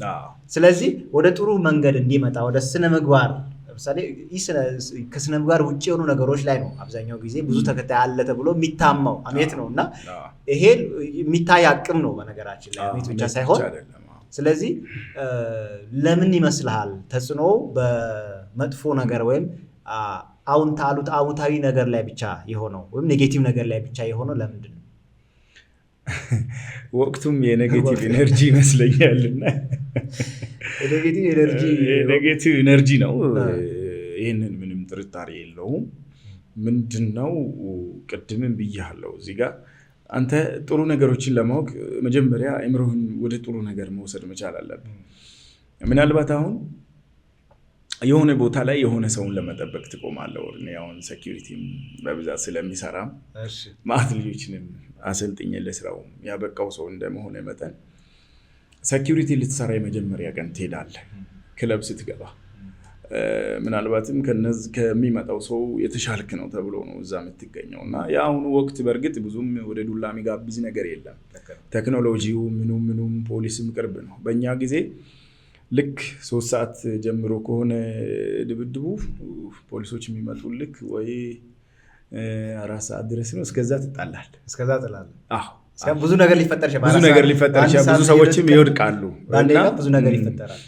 ስለዚህ ወደ ጥሩ መንገድ እንዲመጣ ወደ ስነ ምግባር ለምሳሌ ከስነ ምግባር ውጭ የሆኑ ነገሮች ላይ ነው አብዛኛው ጊዜ ብዙ ተከታይ አለ ተብሎ የሚታማው አሜት ነው እና ይሄ የሚታይ አቅም ነው በነገራችን ላይ አሜት ብቻ ሳይሆን። ስለዚህ ለምን ይመስልሃል ተጽዕኖ በመጥፎ ነገር ወይም አዎንታዊ ነገር ላይ ብቻ የሆነው ወይም negative ነገር ላይ ብቻ የሆነው ለምንድን ነው? ወቅቱም የ negative energy ይመስለኛልና negative energy ነው። ይህንን ምንም ጥርጣሬ የለውም። ምንድነው ቅድምም ብያለሁ እዚህ ጋር አንተ ጥሩ ነገሮችን ለማወቅ መጀመሪያ አእምሮህን ወደ ጥሩ ነገር መውሰድ መቻል አለብህ። ምናልባት አሁን የሆነ ቦታ ላይ የሆነ ሰውን ለመጠበቅ ትቆማለህ። እኔ አሁን security ም በብዛት ስለሚሰራ ማአት ልጆችንም አሰልጥኜ ለስራው ያበቃው ሰው እንደመሆነ መጠን security ልትሰራ የመጀመሪያ ቀን ትሄዳለህ። ክለብ ስትገባ ምናልባትም ከሚመጣው ሰው የተሻልክ ነው ተብሎ ነው እዛ የምትገኘው እና የአሁኑ ወቅት በእርግጥ ብዙም ወደ ዱላ የሚጋብዝ ነገር የለም። ቴክኖሎጂው ምኑም ምኑም ፖሊስም ቅርብ ነው። በእኛ ጊዜ ልክ 3 ሰዓት ጀምሮ ከሆነ ድብድቡ ፖሊሶች የሚመጡ ልክ ወይ 4 ሰዓት ድረስ ነው። እስከዛ ትጣላለህ። እስከዛ ትጣላለህ። አዎ ብዙ ነገር ሊፈጠር ይችላል። ብዙ ነገር ሊፈጠር ይችላል። ብዙ ሰዎችም ይወድቃሉ። ብዙ ነገር ይፈጠራል።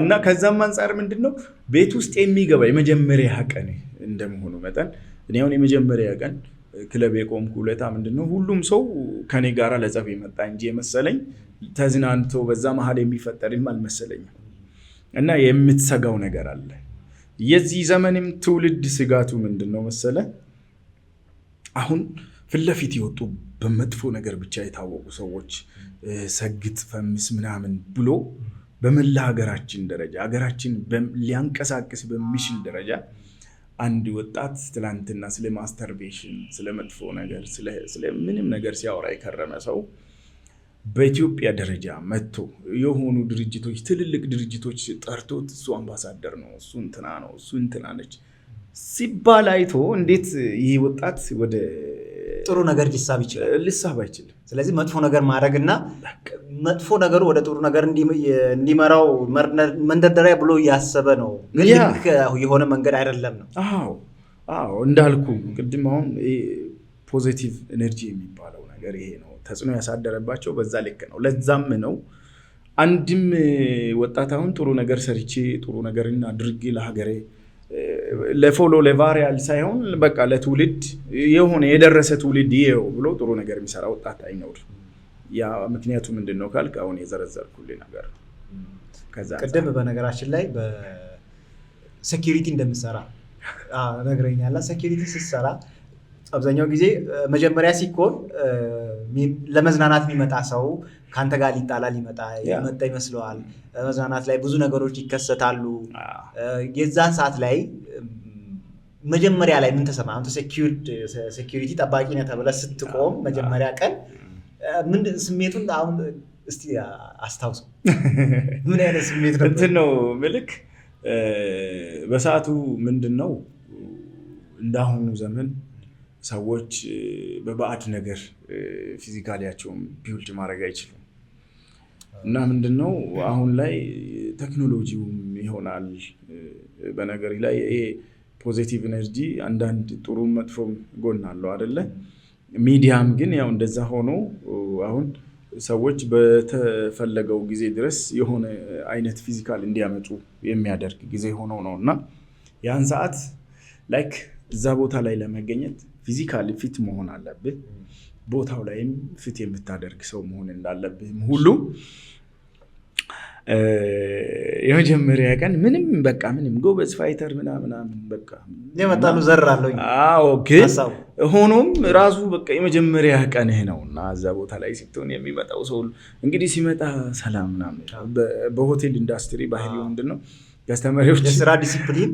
እና ከዛም አንፃር ምንድነው ቤት ውስጥ የሚገባ የመጀመሪያ ቀን እንደመሆኑ መጠን እኔ አሁን የመጀመሪያ ቀን ክለብ የቆምኩ ለታ ምንድነው ሁሉም ሰው ከኔ ጋራ ለጸብ የመጣ እንጂ የመሰለኝ ተዝናንቶ በዛ መሃል የሚፈጠርም አልመሰለኝም። እና የምትሰጋው ነገር አለ። የዚህ ዘመንም ትውልድ ስጋቱ ምንድነው መሰለ አሁን ፊት ለፊት የወጡ በመጥፎ ነገር ብቻ የታወቁ ሰዎች ሰግጥ ፈምስ ምናምን ብሎ በመላ ሀገራችን ደረጃ ሀገራችን ሊያንቀሳቅስ በሚችል ደረጃ አንድ ወጣት ትላንትና ስለ masturbation፣ ስለ መጥፎ ነገር፣ ስለ ምንም ነገር ሲያወራ የከረመ ሰው በኢትዮጵያ ደረጃ መጥቶ የሆኑ ድርጅቶች፣ ትልልቅ ድርጅቶች ጠርቶት እሱ አምባሳደር ነው፣ እሱ እንትና ነው፣ እሱ እንትና ነች ሲባል አይቶ እንዴት ይህ ወጣት ወደ ጥሩ ነገር ሊሳብ ይችላል? ሊሳብ አይችልም። ስለዚህ መጥፎ ነገር ማድረግና መጥፎ ነገሩ ወደ ጥሩ ነገር እንዲመራው መንደርደሪያ ብሎ እያሰበ ነው፣ ግን ልክ የሆነ መንገድ አይደለም ነው። አዎ፣ እንዳልኩ ቅድም አሁን positive energy የሚባለው ነገር ይሄ ነው። ተጽዕኖ ያሳደረባቸው በዛ ልክ ነው። ለዛም ነው አንድም ወጣት አሁን ጥሩ ነገር ሰርቼ ጥሩ ነገርን አድርጌ ለሀገሬ ለ follow ለ viral ሳይሆን በቃ ለትውልድ የሆነ የደረሰ ትውልድ ይኸው ብሎ ጥሩ ነገር የሚሰራ ወጣት አይኖርም። ያ ምክንያቱ ምንድን ነው ካልክ አሁን የዘረዘርኩልህ ነገር ነው። ቅድም በነገራችን ላይ በ security እንደምሰራ ነግረኛላ። Security ስትሰራ አብዛኛው ጊዜ መጀመሪያ ሲኮን ለመዝናናት የሚመጣ ሰው ከአንተ ጋር ሊጣላ ሊመጣ የመጣ ይመስለዋል። መዝናናት ላይ ብዙ ነገሮች ይከሰታሉ። የዛን ሰዓት ላይ መጀመሪያ ላይ ምን ተሰማህ? አንተ security ጠባቂ ነህ ተብለህ ስትቆም መጀመሪያ ቀን ምን ስሜቱን አሁን እስቲ አስታውሰው። ምን አይነት ስሜት ነበር? እንትን ነው ምልክ በሰዓቱ ምንድን ነው እንዳሁኑ ዘመን ሰዎች በባዕድ ነገር physically ያቸውን build ማድረግ አይችሉም። እና ምንድነው አሁን ላይ ቴክኖሎጂውም ይሆናል በነገር ላይ ይሄ positive energy አንዳንድ ጥሩ መጥፎም ጎን አለው አይደለ? ሚዲያም ግን ያው እንደዛ ሆኖ አሁን ሰዎች በተፈለገው ጊዜ ድረስ የሆነ አይነት physical እንዲያመጡ የሚያደርግ ጊዜ ሆኖ ነው። እና ያን ሰዓት like እዛ ቦታ ላይ ለመገኘት physically fit መሆን አለብህ። ቦታው ላይም fit የምታደርግ ሰው መሆን እንዳለብህም ሁሉ የመጀመሪያ ቀን ምንም በቃ ምንም ጎበዝ fighter ምናምን በቃ የመጣሉ ዘር አለው። አዎ፣ ግን ሆኖም ራሱ በቃ የመጀመሪያ ቀንህ ነው እና እዛ ቦታ ላይ ስትሆን የሚመጣው ሰው እንግዲህ ሲመጣ ሰላም ምናምን። በሆቴል ኢንዱስትሪ ባህሪው ምንድን ነው? Customer ኦች የስራ ዲሲፕሊን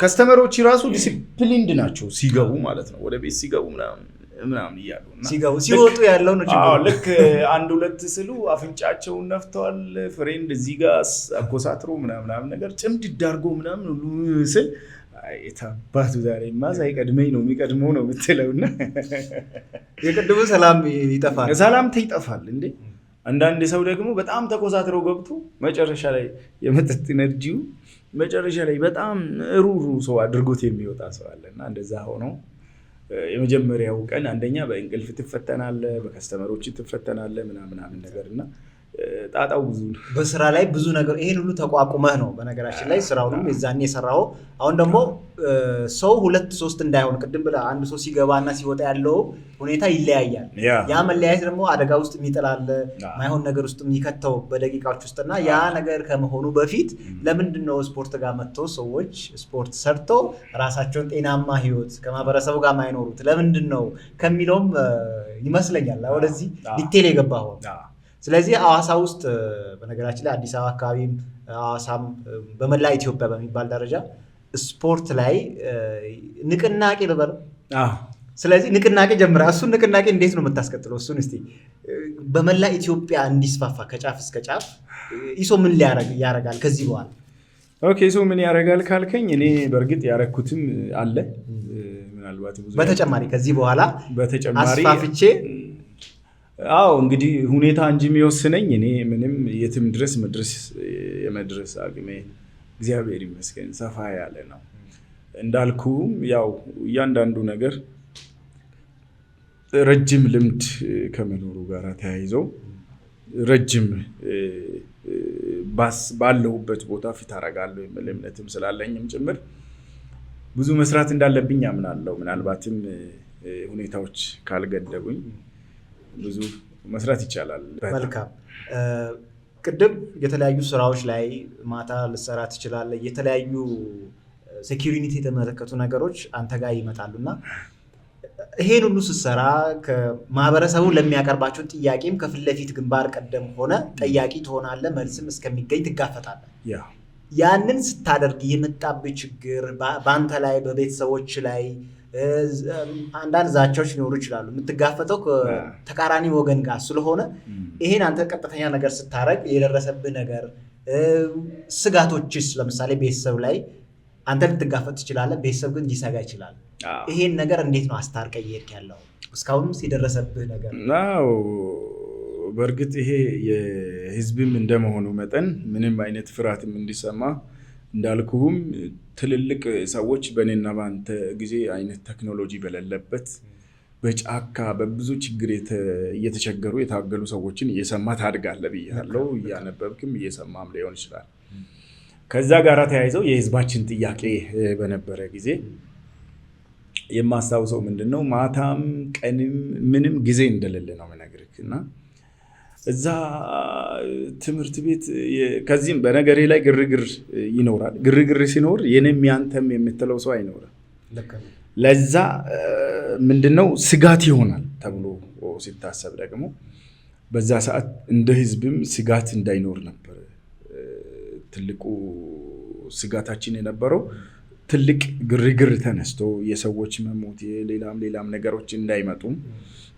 Customer ኦች ራሱ disciplined ናቸው ሲገቡ ማለት ነው። ወደ ቤት ሲገቡ ምናምን እያሉ ሲገቡ ሲወጡ ያለው ነው ችግሩ። ልክ አንድ ሁለት ስሉ አፍንጫቸውን ነፍተዋል። Friend እዚህ ጋር አኮሳትሮ ምናምን ነገር ጭምድድ አድርጎ ምናምን ሁሉ ስል የታባቱ ዛሬማ ሳይቀድመኝ ነው የሚቀድመው ነው የምትለው እና የቅድሙ ሰላም ይጠፋል፣ ሰላምታ ይጠፋል እንዴ። አንዳንድ ሰው ደግሞ በጣም ተኮሳትሮ ገብቶ መጨረሻ ላይ የመጠጥ energy ው መጨረሻ ላይ በጣም ሩሩ ሰው አድርጎት የሚወጣ ሰው አለ። እና እንደዛ ሆኖ የመጀመሪያው ቀን አንደኛ በእንቅልፍ ትፈተናለህ፣ በ customer ኦች ትፈተናለህ ምናምን ነገር እና ጣጣው ብዙ ነው። በስራ ላይ ብዙ ነገር ይሄን ሁሉ ተቋቁመህ ነው በነገራችን ላይ ስራውንም የዛኔ የሰራው። አሁን ደግሞ ሰው ሁለት ሶስት እንዳይሆን ቅድም ብለህ አንድ ሰው ሲገባና ሲወጣ ያለው ሁኔታ ይለያያል። ያ መለያየት ደግሞ አደጋ ውስጥ የሚጥላል፣ ማይሆን ነገር ውስጥ የሚከተው በደቂቃዎች ውስጥ። እና ያ ነገር ከመሆኑ በፊት ለምንድን ነው ስፖርት ጋር መጥቶ ሰዎች ስፖርት ሰርተው ራሳቸውን ጤናማ ህይወት ከማህበረሰቡ ጋር ማይኖሩት ለምንድን ነው ከሚለውም ይመስለኛል ወደዚህ detail የገባኸው። ስለዚህ ሐዋሳ ውስጥ በነገራችን ላይ አዲስ አበባ አካባቢም ሐዋሳም በመላ ኢትዮጵያ በሚባል ደረጃ ስፖርት ላይ ንቅናቄ ልበለው። ስለዚህ ንቅናቄ ጀምራ እሱን ንቅናቄ እንዴት ነው የምታስቀጥለው? እሱን እስቲ በመላ ኢትዮጵያ እንዲስፋፋ ከጫፍ እስከ ጫፍ ኢሶ ምን ያደርጋል ከዚህ በኋላ? Okay፣ ኢሶ ምን ያደርጋል ካልከኝ እኔ በእርግጥ ያረኩትም አለ ምናልባት ብዙ በተጨማሪ ከዚህ በኋላ በተጨማሪ አስፋፍቼ አዎ እንግዲህ ሁኔታ እንጂ የሚወስነኝ እኔ ምንም የትም ድረስ መድረስ የመድረስ አቅሜ እግዚአብሔር ይመስገን ሰፋ ያለ ነው። እንዳልኩም ያው እያንዳንዱ ነገር ረጅም ልምድ ከመኖሩ ጋር ተያይዞ ረጅም ባለሁበት ቦታ ፊት አደርጋለሁ የሚል እምነትም ስላለኝም ጭምር ብዙ መስራት እንዳለብኝ አምናለሁ። ምናልባትም ሁኔታዎች ካልገደቡኝ ብዙ መስራት ይቻላል። መልካም። ቅድም የተለያዩ ስራዎች ላይ ማታ ልትሰራ ትችላለህ። የተለያዩ security የተመለከቱ ነገሮች አንተ ጋር ይመጣሉ እና ይሄን ሁሉ ስትሰራ ከማህበረሰቡ ለሚያቀርባቸው ጥያቄም ከፊት ለፊት ግንባር ቀደም ሆነ ጠያቂ ትሆናለህ፣ መልስም እስከሚገኝ ትጋፈጣለህ። ያንን ስታደርግ የመጣብህ ችግር በአንተ ላይ በቤተሰቦች ላይ አንዳንድ ዛቻዎች ሊኖሩ ይችላሉ። የምትጋፈጠው ተቃራኒ ወገን ጋር ስለሆነ ይሄን አንተ ቀጥተኛ ነገር ስታደርግ የደረሰብህ ነገር ስጋቶችስ፣ ለምሳሌ ቤተሰብ ላይ አንተ ልትጋፈጥ ትችላለህ፣ ቤተሰብ ግን ሊሰጋ ይችላል። ይሄን ነገር እንዴት ነው አስታርቀህ እየሄድክ ያለው? እስካሁንም የደረሰብህ ነገር? አዎ፣ በእርግጥ ይሄ የህዝብም እንደመሆኑ መጠን ምንም አይነት ፍርሃትም እንዲሰማ እንዳልኩህም ትልልቅ ሰዎች በእኔና በአንተ ጊዜ አይነት ቴክኖሎጂ በሌለበት በጫካ በብዙ ችግር እየተቸገሩ የታገሉ ሰዎችን እየሰማ ታድጋለህ ብያለሁ። እያነበብክም እየሰማም ሊሆን ይችላል። ከዛ ጋር ተያይዘው የህዝባችን ጥያቄ በነበረ ጊዜ የማስታውሰው ምንድን ነው፣ ማታም ቀንም ምንም ጊዜ እንደሌለ ነው የምነግርህ። እና እዛ ትምህርት ቤት ከዚህም በነገሬ ላይ ግርግር ይኖራል። ግርግር ሲኖር የኔም ያንተም የምትለው ሰው አይኖርም። ለዛ ምንድነው ስጋት ይሆናል ተብሎ ሲታሰብ ደግሞ በዛ ሰዓት እንደ ህዝብም ስጋት እንዳይኖር ነበር ትልቁ ስጋታችን የነበረው። ትልቅ ግርግር ተነስቶ የሰዎች መሞት ሌላም ሌላም ነገሮች እንዳይመጡ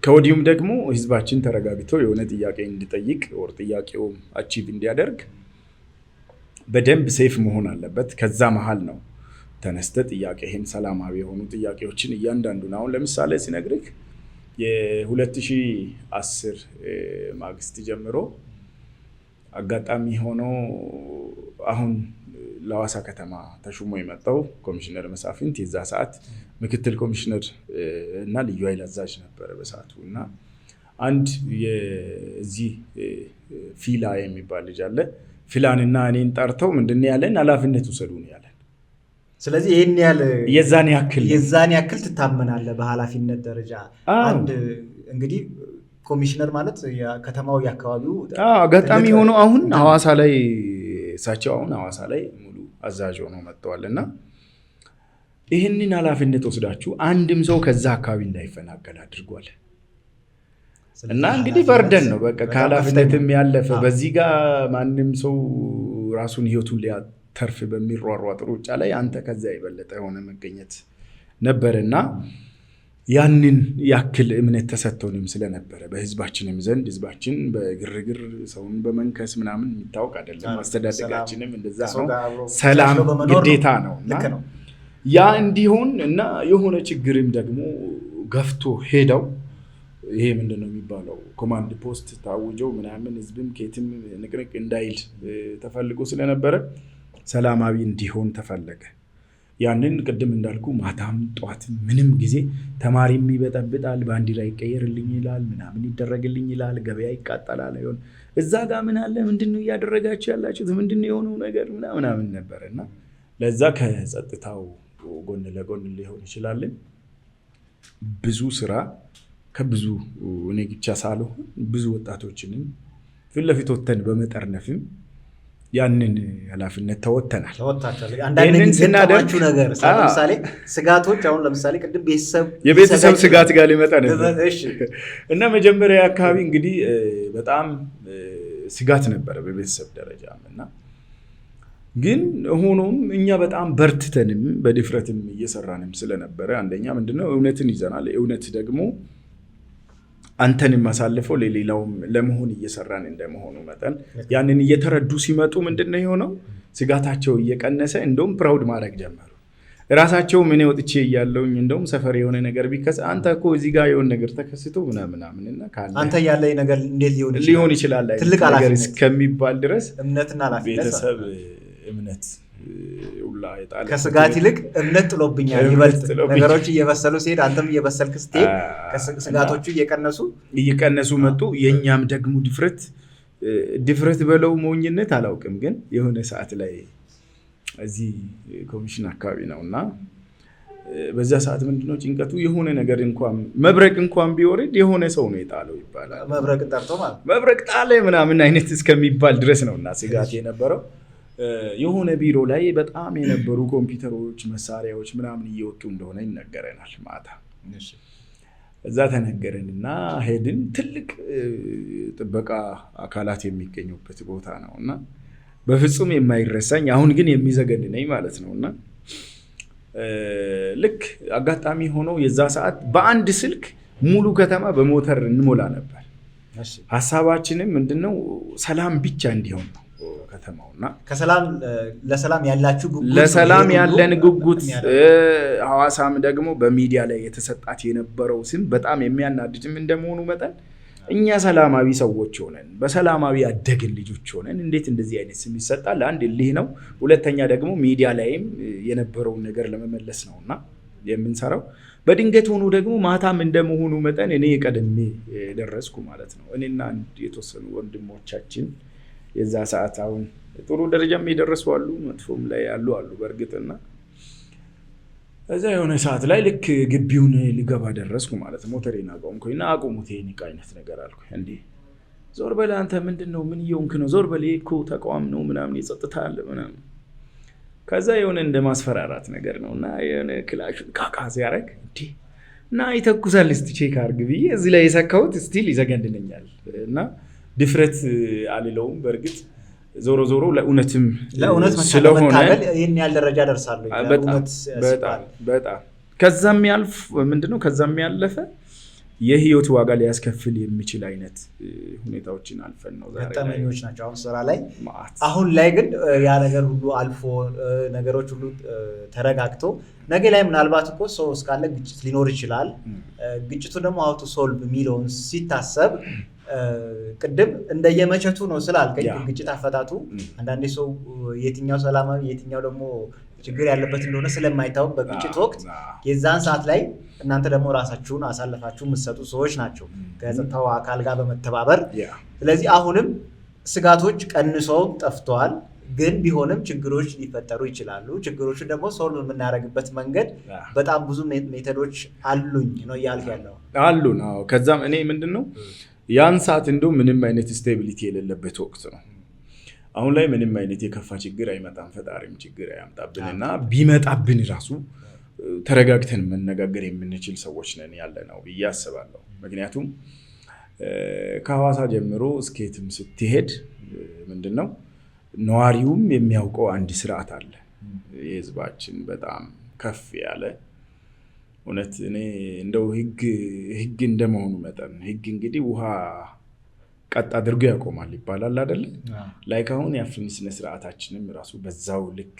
ከወዲሁም ደግሞ ህዝባችን ተረጋግቶ የሆነ ጥያቄ እንዲጠይቅ or ጥያቄውም achieve እንዲያደርግ በደንብ safe መሆን አለበት። ከዛ መሀል ነው ተነስተ ጥያቄህን ሰላማዊ የሆኑ ጥያቄዎችን እያንዳንዱን አሁን ለምሳሌ ሲነግርህ የ2010 ማግስት ጀምሮ አጋጣሚ ሆኖ አሁን ለሐዋሳ ከተማ ተሹሞ የመጣው ኮሚሽነር መሳፍንት የዛ ሰዓት ምክትል ኮሚሽነር እና ልዩ ኃይል አዛዥ ነበረ በሰዓቱ። እና አንድ የዚህ ፊላ የሚባል ልጅ አለ። ፊላንና እኔን ጠርተው ምንድን ነው ያለን፣ ኃላፊነት ውሰዱ ነው ያለን። ስለዚህ ይሄን ያህል የዛን ያክል ትታመናለህ በኃላፊነት ደረጃ። አንድ እንግዲህ ኮሚሽነር ማለት የከተማው የአካባቢው አጋጣሚ ሆኖ አሁን ሐዋሳ ላይ እሳቸው አሁን ሐዋሳ ላይ ሙሉ አዛዥ ሆነው መጥተዋል። እና ይህንን ኃላፊነት ወስዳችሁ አንድም ሰው ከዛ አካባቢ እንዳይፈናቀል አድርጓል። እና እንግዲህ በርደን ነው በቃ ከኃላፊነትም ያለፈ በዚህ ጋር ማንም ሰው ራሱን ህይወቱን ሊያተርፍ በሚሯሯጥ ሩጫ ላይ አንተ ከዛ የበለጠ የሆነ መገኘት ነበርና ያንን ያክል እምነት ተሰጥቶንም ስለነበረ በህዝባችንም ዘንድ ህዝባችን በግርግር ሰውን በመንከስ ምናምን የሚታወቅ አይደለም። አስተዳደጋችንም እንደዛ ነው። ሰላም ግዴታ ነው እና ያ እንዲሆን እና የሆነ ችግርም ደግሞ ገፍቶ ሄደው ይሄ ምንድን ነው የሚባለው ኮማንድ ፖስት ታውጀው ምናምን ህዝብም ከየትም ንቅንቅ እንዳይል ተፈልጎ ስለነበረ ሰላማዊ እንዲሆን ተፈለገ። ያንን ቅድም እንዳልኩ ማታም ጠዋትም ምንም ጊዜ ተማሪም ይበጠብጣል፣ ባንዲራ ይቀየርልኝ ይላል፣ ምናምን ይደረግልኝ ይላል፣ ገበያ ይቃጠላል። ይሆን እዛ ጋር ምን አለ ምንድነው እያደረጋችሁ ያላችሁት ምንድነው የሆነው ነገር ምናምን ነበር። እና ለዛ ከጸጥታው ጎን ለጎን ሊሆን ይችላል ብዙ ስራ ከብዙ እኔ ብቻ ሳልሆን ብዙ ወጣቶችንም ፊት ለፊት ወጥተን በመጠርነፍም ያንን ኃላፊነት ተወጥተናል። አንዳንድ የገጠማችሁ ነገር ለምሳሌ ስጋቶች አሁን ለምሳሌ ቅድም የቤተሰብ ስጋት ጋር ሊመጣ ነበር እና መጀመሪያ አካባቢ እንግዲህ በጣም ስጋት ነበረ በቤተሰብ ደረጃ እና ግን ሆኖም እኛ በጣም በርትተንም በድፍረትም እየሰራንም ስለነበረ አንደኛ ምንድነው እውነትን ይዘናል። እውነት ደግሞ አንተንም አሳልፈው ለሌላውም ለመሆን እየሰራን እንደመሆኑ መጠን ያንን እየተረዱ ሲመጡ ምንድነው የሆነው ስጋታቸው እየቀነሰ እንደውም proud ማድረግ ጀመሩ። ራሳቸው ምን ወጥቼ እያለሁኝ እንደውም ሰፈር የሆነ ነገር ቢከሰት አንተ እኮ እዚህ ጋር የሆነ ነገር ተከስቶ ምናምን እና አንተ ያለኝ ነገር እንዴት ሊሆን ይችላል ትልቅ ነገር እስከሚባል ድረስ እምነትና ኃላፊነት ቤተሰብ እምነት ከስጋት ይልቅ እምነት ጥሎብኛል ይበልጥ ነገሮች እየበሰሉ ሲሄድ አንተም እየበሰልክ ስትሄድ ስጋቶቹ እየቀነሱ መጡ። የኛም ደግሞ ድፍረት በለው ሞኝነት አላውቅም፣ ግን የሆነ ሰዓት ላይ እዚህ ኮሚሽን አካባቢ ነውና በዛ ሰዓት ምንድነው ጭንቀቱ የሆነ ነገር እንኳን መብረቅ እንኳን ቢወርድ የሆነ ሰው ነው የጣለው ይባላል። መብረቅ ጠርቶ ማለት መብረቅ ጣለ ምናምን አይነት እስከሚባል ድረስ ነውና ስጋት የነበረው። የሆነ ቢሮ ላይ በጣም የነበሩ ኮምፒውተሮች መሳሪያዎች ምናምን እየወጡ እንደሆነ ይነገረናል ማታ። እዛ ተነገረን እና ሄድን። ትልቅ ጥበቃ አካላት የሚገኙበት ቦታ ነው እና በፍጹም የማይረሳኝ፣ አሁን ግን የሚዘገንነኝ ማለት ነው። እና ልክ አጋጣሚ ሆኖ የዛ ሰዓት በአንድ ስልክ ሙሉ ከተማ በሞተር እንሞላ ነበር። ሀሳባችንም ምንድነው፣ ሰላም ብቻ እንዲሆን ነው ከተማውና ለሰላም ያላችሁ ጉጉት፣ ለሰላም ያለን ጉጉት፣ ሐዋሳም ደግሞ በሚዲያ ላይ የተሰጣት የነበረው ስም በጣም የሚያናድድም እንደመሆኑ መጠን፣ እኛ ሰላማዊ ሰዎች ሆነን፣ በሰላማዊ ያደግን ልጆች ሆነን እንዴት እንደዚህ አይነት ስም ይሰጣል? አንድ እልህ ነው። ሁለተኛ ደግሞ ሚዲያ ላይም የነበረውን ነገር ለመመለስ ነው እና የምንሰራው። በድንገት ሆኖ ደግሞ ማታም እንደመሆኑ መጠን እኔ ቀድሜ ደረስኩ ማለት ነው። እኔና አንድ የተወሰኑ ወንድሞቻችን የዛ ሰዓት አሁን ጥሩ ደረጃም የደረሱ አሉ፣ መጥፎም ላይ ያሉ አሉ። በእርግጥና እዛ የሆነ ሰዓት ላይ ልክ ግቢውን ልገባ ደረስኩ ማለት ነው። ሞተሬን አቆምኩኝና አቁሙት ይሄን ዕቃ አይነት ነገር አልኩ። እንዴ ዞር በል አንተ፣ ምንድን ነው? ምን እየሆንክ ነው? ዞር በል፣ ይሄ እኮ ተቋም ነው ምናምን፣ የጸጥታ አለ ምናምን። ከዛ የሆነ እንደ ማስፈራራት ነገር ነው እና የሆነ ክላሹን ካካ ሲያደርግ፣ እንዴ እና ይተኩሳል፣ እስቲ check አድርግ ብዬ እዚህ ላይ የሰካሁት still ይዘገንነኛል እና ድፍረት አልለውም። በእርግጥ ዞሮ ዞሮ ለእውነትም ለእውነት ስለሆነ መታገል ይህን ያህል ደረጃ ደርሳለሁ። በጣም በጣም በጣም ከዛም ያልፍ ምንድነው፣ ከዛም ያለፈ የህይወት ዋጋ ሊያስከፍል የሚችል አይነት ሁኔታዎችን አልፈን ነው ዛሬ ላይ። ገጠመኞች ናቸው አሁን ስራ ላይ። መዓት። አሁን ላይ ግን ያ ነገር ሁሉ አልፎ፣ ነገሮች ሁሉ ተረጋግቶ፣ ነገ ላይ ምናልባት እኮ ሰው እስካለ ግጭት ሊኖር ይችላል። ግጭቱ ደግሞ how to solve የሚለውን ሲታሰብ፣ ቅድም እንደየመቸቱ ነው ስላልከኝ ግጭት አፈታቱ አንዳንዴ ሰው የትኛው ሰላማዊ የትኛው ደግሞ ችግር ያለበት እንደሆነ ስለማይታወቅ በግጭት ወቅት የዛን ሰዓት ላይ እናንተ ደግሞ ራሳችሁን አሳልፋችሁ የምትሰጡ ሰዎች ናቸው ከጸጥታው አካል ጋር በመተባበር። ስለዚህ አሁንም ስጋቶች ቀንሰው ጠፍተዋል፣ ግን ቢሆንም ችግሮች ሊፈጠሩ ይችላሉ። ችግሮችን ደግሞ solve የምናደርግበት መንገድ በጣም ብዙ method ኦች አሉኝ ነው እያልክ ያለው። አሉን። አዎ። ከዛም እኔ ምንድን ነው፣ ያን ሰዓት እንደው ምንም አይነት stability የሌለበት ወቅት ነው። አሁን ላይ ምንም አይነት የከፋ ችግር አይመጣም፣ ፈጣሪም ችግር አያምጣብን እና ቢመጣብን ራሱ ተረጋግተን መነጋገር የምንችል ሰዎች ነን ያለ ነው ብዬ አስባለሁ። ምክንያቱም ከሐዋሳ ጀምሮ እስከየትም ስትሄድ ምንድን ነው፣ ነዋሪውም የሚያውቀው አንድ ስርዓት አለ። የህዝባችን በጣም ከፍ ያለ፣ እውነት እኔ እንደው ህግ ህግ እንደመሆኑ መጠን፣ ህግ እንግዲህ ውሃ ቀጥ አድርጎ ያቆማል ይባላል አይደለ? Like አሁን የአፍን ስነ ስርዓታችንም ራሱ በዛው ልክ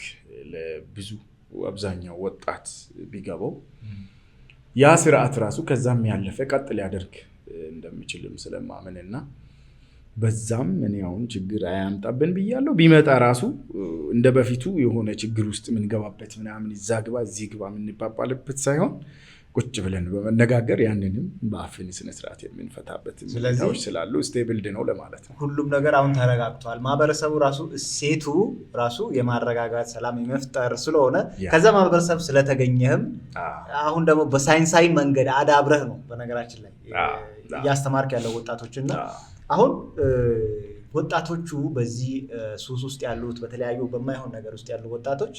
ለብዙ አብዛኛው ወጣት ቢገባው፣ ያ ስርዓት ራሱ ከዛም ያለፈ ቀጥ ሊያደርግ እንደሚችልም ስለማምን እና በዛም እኔ አሁን ችግር አያምጣብን ብያለሁ። ቢመጣ ራሱ እንደ በፊቱ የሆነ ችግር ውስጥ የምንገባበት ምናምን፣ እዛ ግባ እዚህ ግባ የምንባባልበት ሳይሆን፣ ቁጭ ብለን በመነጋገር ያንንም በአፍን ስነስርዓት የምንፈታበት ሁኔታዎች ስላሉ stable ነው ለማለት ነው። ሁሉም ነገር አሁን ተረጋግቷል። ማህበረሰቡ ራሱ እሴቱ ራሱ የማረጋጋት፣ ሰላም የመፍጠር ስለሆነ ከዛ ማህበረሰብ ስለተገኘህም አሁን ደግሞ በሳይንሳዊ መንገድ አዳብረህ ነው በነገራችን ላይ እያስተማርክ ያለው ወጣቶች። እና አሁን ወጣቶቹ በዚህ ሱስ ውስጥ ያሉት፣ በተለያዩ በማይሆን ነገር ውስጥ ያሉ ወጣቶች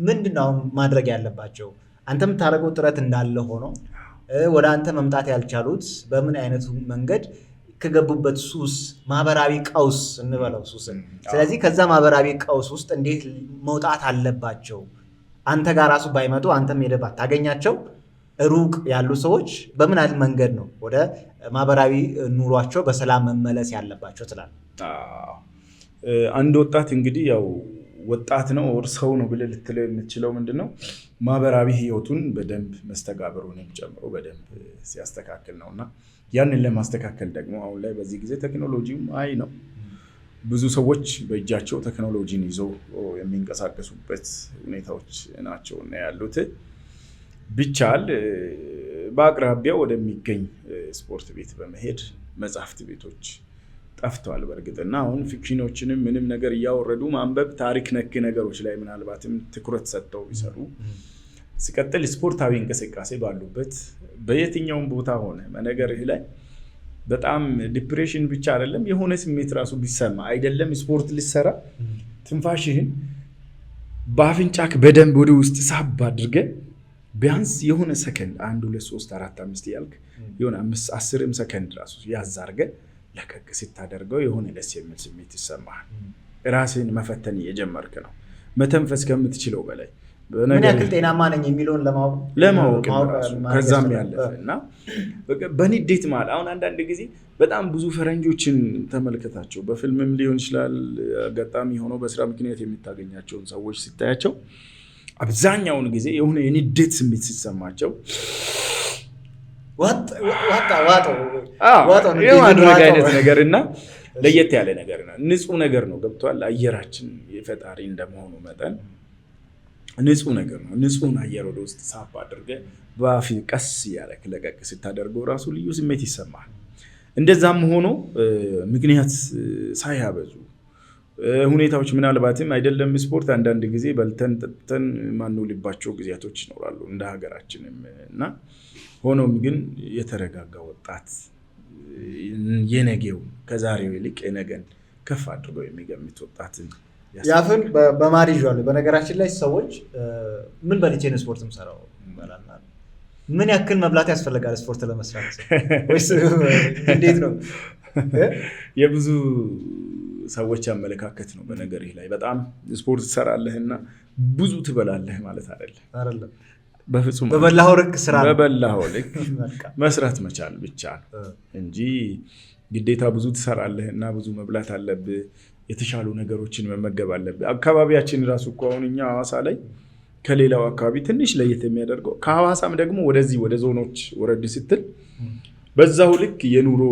ምንድን ነው አሁን ማድረግ ያለባቸው? አንተ የምታደርገው ጥረት እንዳለ ሆኖ፣ ወደ አንተ መምጣት ያልቻሉት በምን አይነቱ መንገድ ከገቡበት ሱስ፣ ማህበራዊ ቀውስ እንበለው ሱስን፣ ስለዚህ ከዛ ማህበራዊ ቀውስ ውስጥ እንዴት መውጣት አለባቸው? አንተ ጋር ራሱ ባይመጡ፣ አንተም ሄደህ ባታገኛቸው፣ ሩቅ ያሉ ሰዎች በምን አይነት መንገድ ነው ወደ ማህበራዊ ኑሯቸው በሰላም መመለስ ያለባቸው ትላለህ? አንድ ወጣት እንግዲህ ያው ወጣት ነው or ሰው ነው ብለህ ልትለው የምትችለው ምንድን ነው፣ ማህበራዊ ህይወቱን በደንብ መስተጋብሩንም ጨምሮ በደንብ ሲያስተካክል ነው። እና ያንን ለማስተካከል ደግሞ አሁን ላይ በዚህ ጊዜ ቴክኖሎጂውም አይ ነው፣ ብዙ ሰዎች በእጃቸው ቴክኖሎጂን ይዘው የሚንቀሳቀሱበት ሁኔታዎች ናቸው እና ያሉት። ቢቻል በአቅራቢያው ወደሚገኝ ስፖርት ቤት በመሄድ፣ መጽሐፍት ቤቶች ጠፍተዋል በእርግጥ፣ እና አሁን fiction ኦችንም ምንም ነገር እያወረዱ ማንበብ፣ ታሪክ ነክ ነገሮች ላይ ምናልባትም ትኩረት ሰጥተው ቢሰሩ። ሲቀጥል ስፖርታዊ እንቅስቃሴ ባሉበት በየትኛውም ቦታ ሆነ፣ በነገርህ ላይ በጣም depression ብቻ አይደለም፣ የሆነ ስሜት ራሱ ቢሰማ፣ አይደለም ስፖርት ልሰራ፣ ትንፋሽህን በአፍንጫክ በደንብ ወደ ውስጥ ሳብ አድርገህ ቢያንስ የሆነ ሰከንድ 1 2 3 4 5 እያልክ የሆነ 5 10 ሰከንድ ራሱ ያዝ አድርገህ ለቀቅ ስታደርገው የሆነ ደስ የሚል ስሜት ይሰማሃል። ራስህን መፈተን እየጀመርክ ነው። መተንፈስ ከምትችለው በላይ ምን ያክል ጤናማ ነኝ የሚለውን ለማወቅ ከዛም ያለፈ እና በንዴት መሀል አሁን አንዳንድ ጊዜ በጣም ብዙ ፈረንጆችን ተመልከታቸው፣ በፊልምም ሊሆን ይችላል፣ አጋጣሚ ሆኖ በስራ ምክንያት የምታገኛቸውን ሰዎች ስታያቸው አብዛኛውን ጊዜ የሆነ የንዴት ስሜት ሲሰማቸው የማድረግ አይነት ነገር እና ለየት ያለ ነገር ነው። ንጹህ ነገር ነው። ገብቷል። አየራችን የፈጣሪ እንደመሆኑ መጠን ንጹህ ነገር ነው። ንጹህን አየር ወደ ውስጥ ሳብ አድርገህ በአፍ ቀስ እያደረክ ለቀቅ ስታደርገው ራሱ ልዩ ስሜት ይሰማል። እንደዛም ሆኖ ምክንያት ሳያበዙ ሁኔታዎች ምናልባትም አይደለም ስፖርት አንዳንድ ጊዜ በልተን ጠጥተን ማንውልባቸው ጊዜያቶች ይኖራሉ እንደ ሀገራችንም እና ሆኖም ግን የተረጋጋ ወጣት የነገው ከዛሬው ይልቅ የነገን ከፍ አድርገው የሚገምት ወጣትን ያፍን በማር ይዤዋለሁ። በነገራችን ላይ ሰዎች ምን በልቼ ነው ስፖርት የምሰራው? ምን ያክል መብላት ያስፈልጋል ስፖርት ለመስራት ወይስ እንዴት ነው? የብዙ ሰዎች አመለካከት ነው። በነገርህ ላይ በጣም ስፖርት ትሰራለህና ብዙ ትበላለህ ማለት አይደለም። አይደለም፣ በፍጹም። በበላኸው ልክ ስራ ነው። በበላኸው ልክ መስራት መቻል ብቻ ነው እንጂ ግዴታ ብዙ ትሰራለህና ብዙ መብላት አለብህ፣ የተሻሉ ነገሮችን መመገብ አለብህ። አካባቢያችን ራሱ እኮ አሁን እኛ ሐዋሳ ላይ ከሌላው አካባቢ ትንሽ ለየት የሚያደርገው ከሐዋሳም ደግሞ ወደዚህ ወደ ዞኖች ወረድ ስትል በዛው ልክ የኑሮ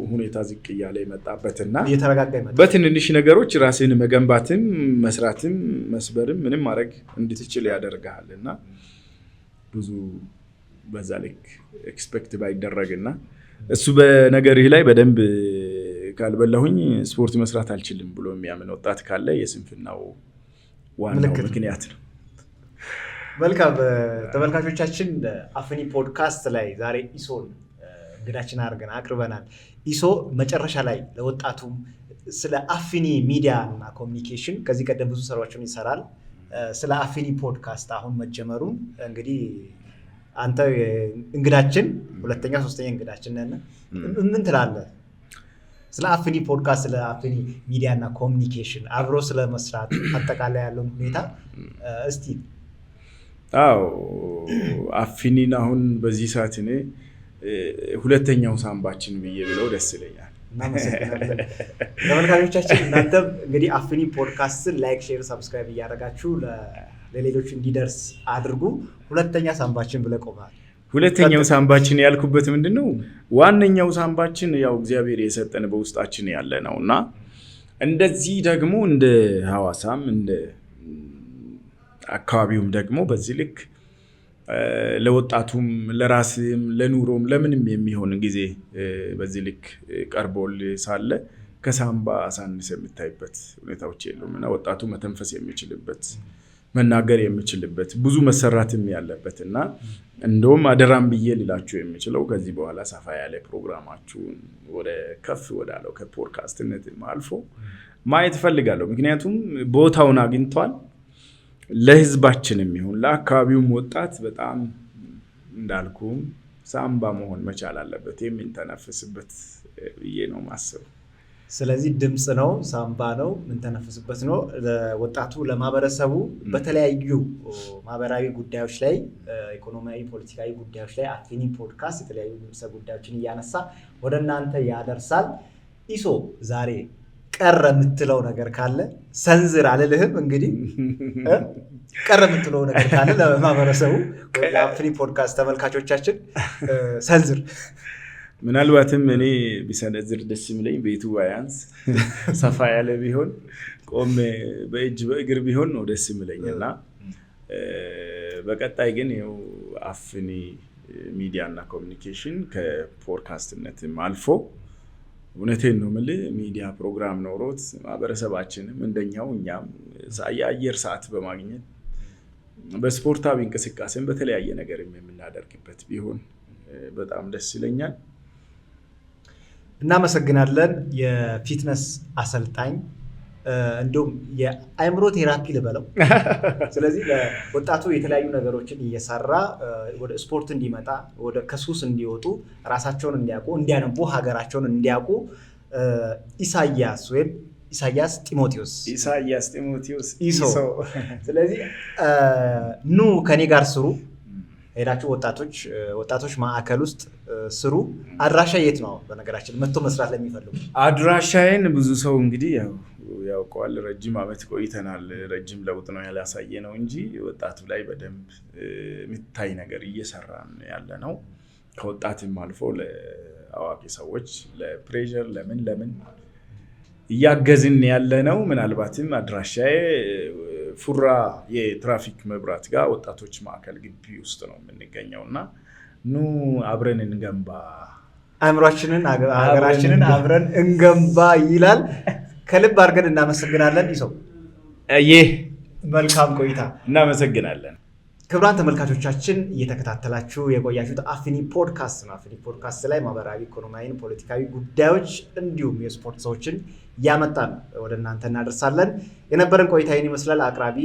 ሁኔታ ዝቅ እያለ የመጣበትና እየተረጋጋ ይመጣል። በትንንሽ ነገሮች ራስን መገንባትም መስራትም መስበርም ምንም ማድረግ እንድትችል ያደርግሃል። እና ብዙ በዛ ልክ expect ባይደረግና እሱ በነገርህ ላይ በደንብ ካልበላሁኝ ስፖርት መስራት አልችልም ብሎ የሚያምን ወጣት ካለ የስንፍናው ዋናው ምክንያት ነው። መልካም ተመልካቾቻችን፣ አፍኒ ፖድካስት ላይ ዛሬ ኢሶን እንግዳችን አድርገን አቅርበናል። ኢሶ መጨረሻ ላይ ለወጣቱም ስለ አፍኒ ሚዲያ እና ኮሚኒኬሽን ከዚህ ቀደም ብዙ ስራዎችን ይሰራል። ስለ አፍኒ ፖድካስት አሁን መጀመሩን እንግዲህ አንተ እንግዳችን ሁለተኛ ሶስተኛ እንግዳችን ነህ። ምን ትላለህ? ስለ አፍኒ ፖድካስት፣ ስለ አፍኒ ሚዲያ እና ኮሚኒኬሽን አብሮ ስለመስራት አጠቃላይ ያለውን ሁኔታ እስቲ። አዎ፣ አፍኒን አሁን በዚህ ሰዓት እኔ ሁለተኛው ሳምባችን ብዬ ብለው ደስ ይለኛል። እናመሰግናለን። ተመልካቾቻችን እናንተም እንግዲህ አፍኒ ፖድካስትን like፣ share፣ subscribe እያደረጋችሁ ለሌሎች እንዲደርስ አድርጉ። ሁለተኛ ሳምባችን ብለህ ቆመሃል። ሁለተኛው ሳምባችን ያልኩበት ምንድነው? ዋነኛው ሳምባችን ያው እግዚአብሔር የሰጠን በውስጣችን ያለ ነው እና እንደዚህ ደግሞ እንደ ሐዋሳም እንደ አካባቢውም ደግሞ በዚህ ልክ ለወጣቱም ለራስም ለኑሮም ለምንም የሚሆን ጊዜ በዚህ ልክ ቀርቦል ሳለ ከሳምባ አሳንስ የምታይበት ሁኔታዎች የሉም እና ወጣቱ መተንፈስ የሚችልበት መናገር የሚችልበት ብዙ መሰራትም ያለበት እና እንደውም አደራም ብዬ ልላችሁ የሚችለው ከዚህ በኋላ ሰፋ ያለ ፕሮግራማችሁን ወደ ከፍ ወዳለው ከፖድካስትነትም አልፎ ማየት እፈልጋለሁ። ምክንያቱም ቦታውን አግኝቷል። ለህዝባችንም ይሁን ለአካባቢውም ወጣት በጣም እንዳልኩም ሳምባ መሆን መቻል አለበት የሚንተነፍስበት ብዬ ነው የማስበው። ስለዚህ ድምጽ ነው፣ ሳምባ ነው፣ የምንተነፍስበት ነው። ለወጣቱ ለማህበረሰቡ በተለያዩ ማህበራዊ ጉዳዮች ላይ ኢኮኖሚያዊ፣ ፖለቲካዊ ጉዳዮች ላይ አፍኒ ፖድካስት የተለያዩ ርዕሰ ጉዳዮችን እያነሳ ወደ እናንተ ያደርሳል። ኢሶ ዛሬ ቀረ የምትለው ነገር ካለ ሰንዝር አልልህም፣ እንግዲህ ቀረ የምትለው ነገር ካለ ለማህበረሰቡ ለአፍኒ ፖድካስት ተመልካቾቻችን ሰንዝር። ምናልባትም እኔ ቢሰነዝር ደስ የሚለኝ ቤቱ ባያንስ ሰፋ ያለ ቢሆን ቆሜ በእጅ በእግር ቢሆን ነው ደስ የሚለኝ እና በቀጣይ ግን ይኸው አፍኒ ሚዲያ እና ኮሚኒኬሽን ከፖድካስትነትም አልፎ እውነቴን ነው የምልህ ሚዲያ ፕሮግራም ኖሮት ማህበረሰባችንም እንደኛው እኛም የአየር ሰዓት በማግኘት በስፖርታዊ እንቅስቃሴም በተለያየ ነገርም የምናደርግበት ቢሆን በጣም ደስ ይለኛል። እናመሰግናለን። የ fitness አሰልጣኝ እንዲሁም የአእምሮ therapy ልበለው። ስለዚህ ለወጣቱ የተለያዩ ነገሮችን እየሰራ ወደ ስፖርት እንዲመጣ፣ ወደ ከሱስ እንዲወጡ፣ ራሳቸውን እንዲያውቁ፣ እንዲያነቡ፣ ሀገራቸውን እንዲያውቁ ኢሳያስ ወይም ኢሳያስ ጢሞቴዎስ። ኢሳያስ ጢሞቴዎስ። ኢሶ። ስለዚህ ኑ ከኔ ጋር ስሩ፣ ሄዳችሁ ወጣቶች ማዕከል ውስጥ ስሩ። አድራሻ የት ነው? በነገራችን መጥቶ መስራት ለሚፈልጉ። አድራሻዬን ብዙ ሰው እንግዲህ ያውቀዋል። ረጅም ዓመት ቆይተናል። ረጅም ለውጥ ነው ያላሳየ ነው እንጂ ወጣቱ ላይ በደንብ የሚታይ ነገር እየሰራን ያለ ነው። ከወጣትም አልፎ ለአዋቂ ሰዎች ለ pressure ለምን ለምን እያገዝን ያለ ነው። ምናልባትም አድራሻዬ ፉራ የትራፊክ መብራት ጋር ወጣቶች ማዕከል ግቢ ውስጥ ነው የምንገኘው እና ኑ አብረን እንገንባ። አእምሯችንን ሀገራችንን አብረን እንገንባ ይላል። ከልብ አድርገን እናመሰግናለን። ይሰው ይህ መልካም ቆይታ። እናመሰግናለን። ክቡራን ተመልካቾቻችን፣ እየተከታተላችሁ የቆያችሁት አፍኒ ፖድካስት ነው። አፍኒ ፖድካስት ላይ ማህበራዊ፣ ኢኮኖሚያዊ፣ ፖለቲካዊ ጉዳዮች እንዲሁም የስፖርት ሰዎችን እያመጣን ወደ እናንተ እናደርሳለን። የነበረን ቆይታ ይህን ይመስላል። አቅራቢ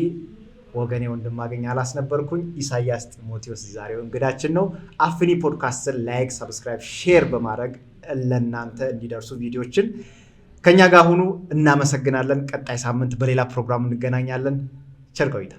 ወገኔ ወንድማገኝ አላስነበርኩኝ። ኢሳያስ ጢሞቴዎስ ዛሬው እንግዳችን ነው። አፍኒ ፖድካስትን like፣ subscribe፣ share በማድረግ ለእናንተ እንዲደርሱ ቪዲዮችን ከኛ ጋር ሁኑ። እናመሰግናለን። ቀጣይ ሳምንት በሌላ ፕሮግራም እንገናኛለን። ቸር ቆይታ።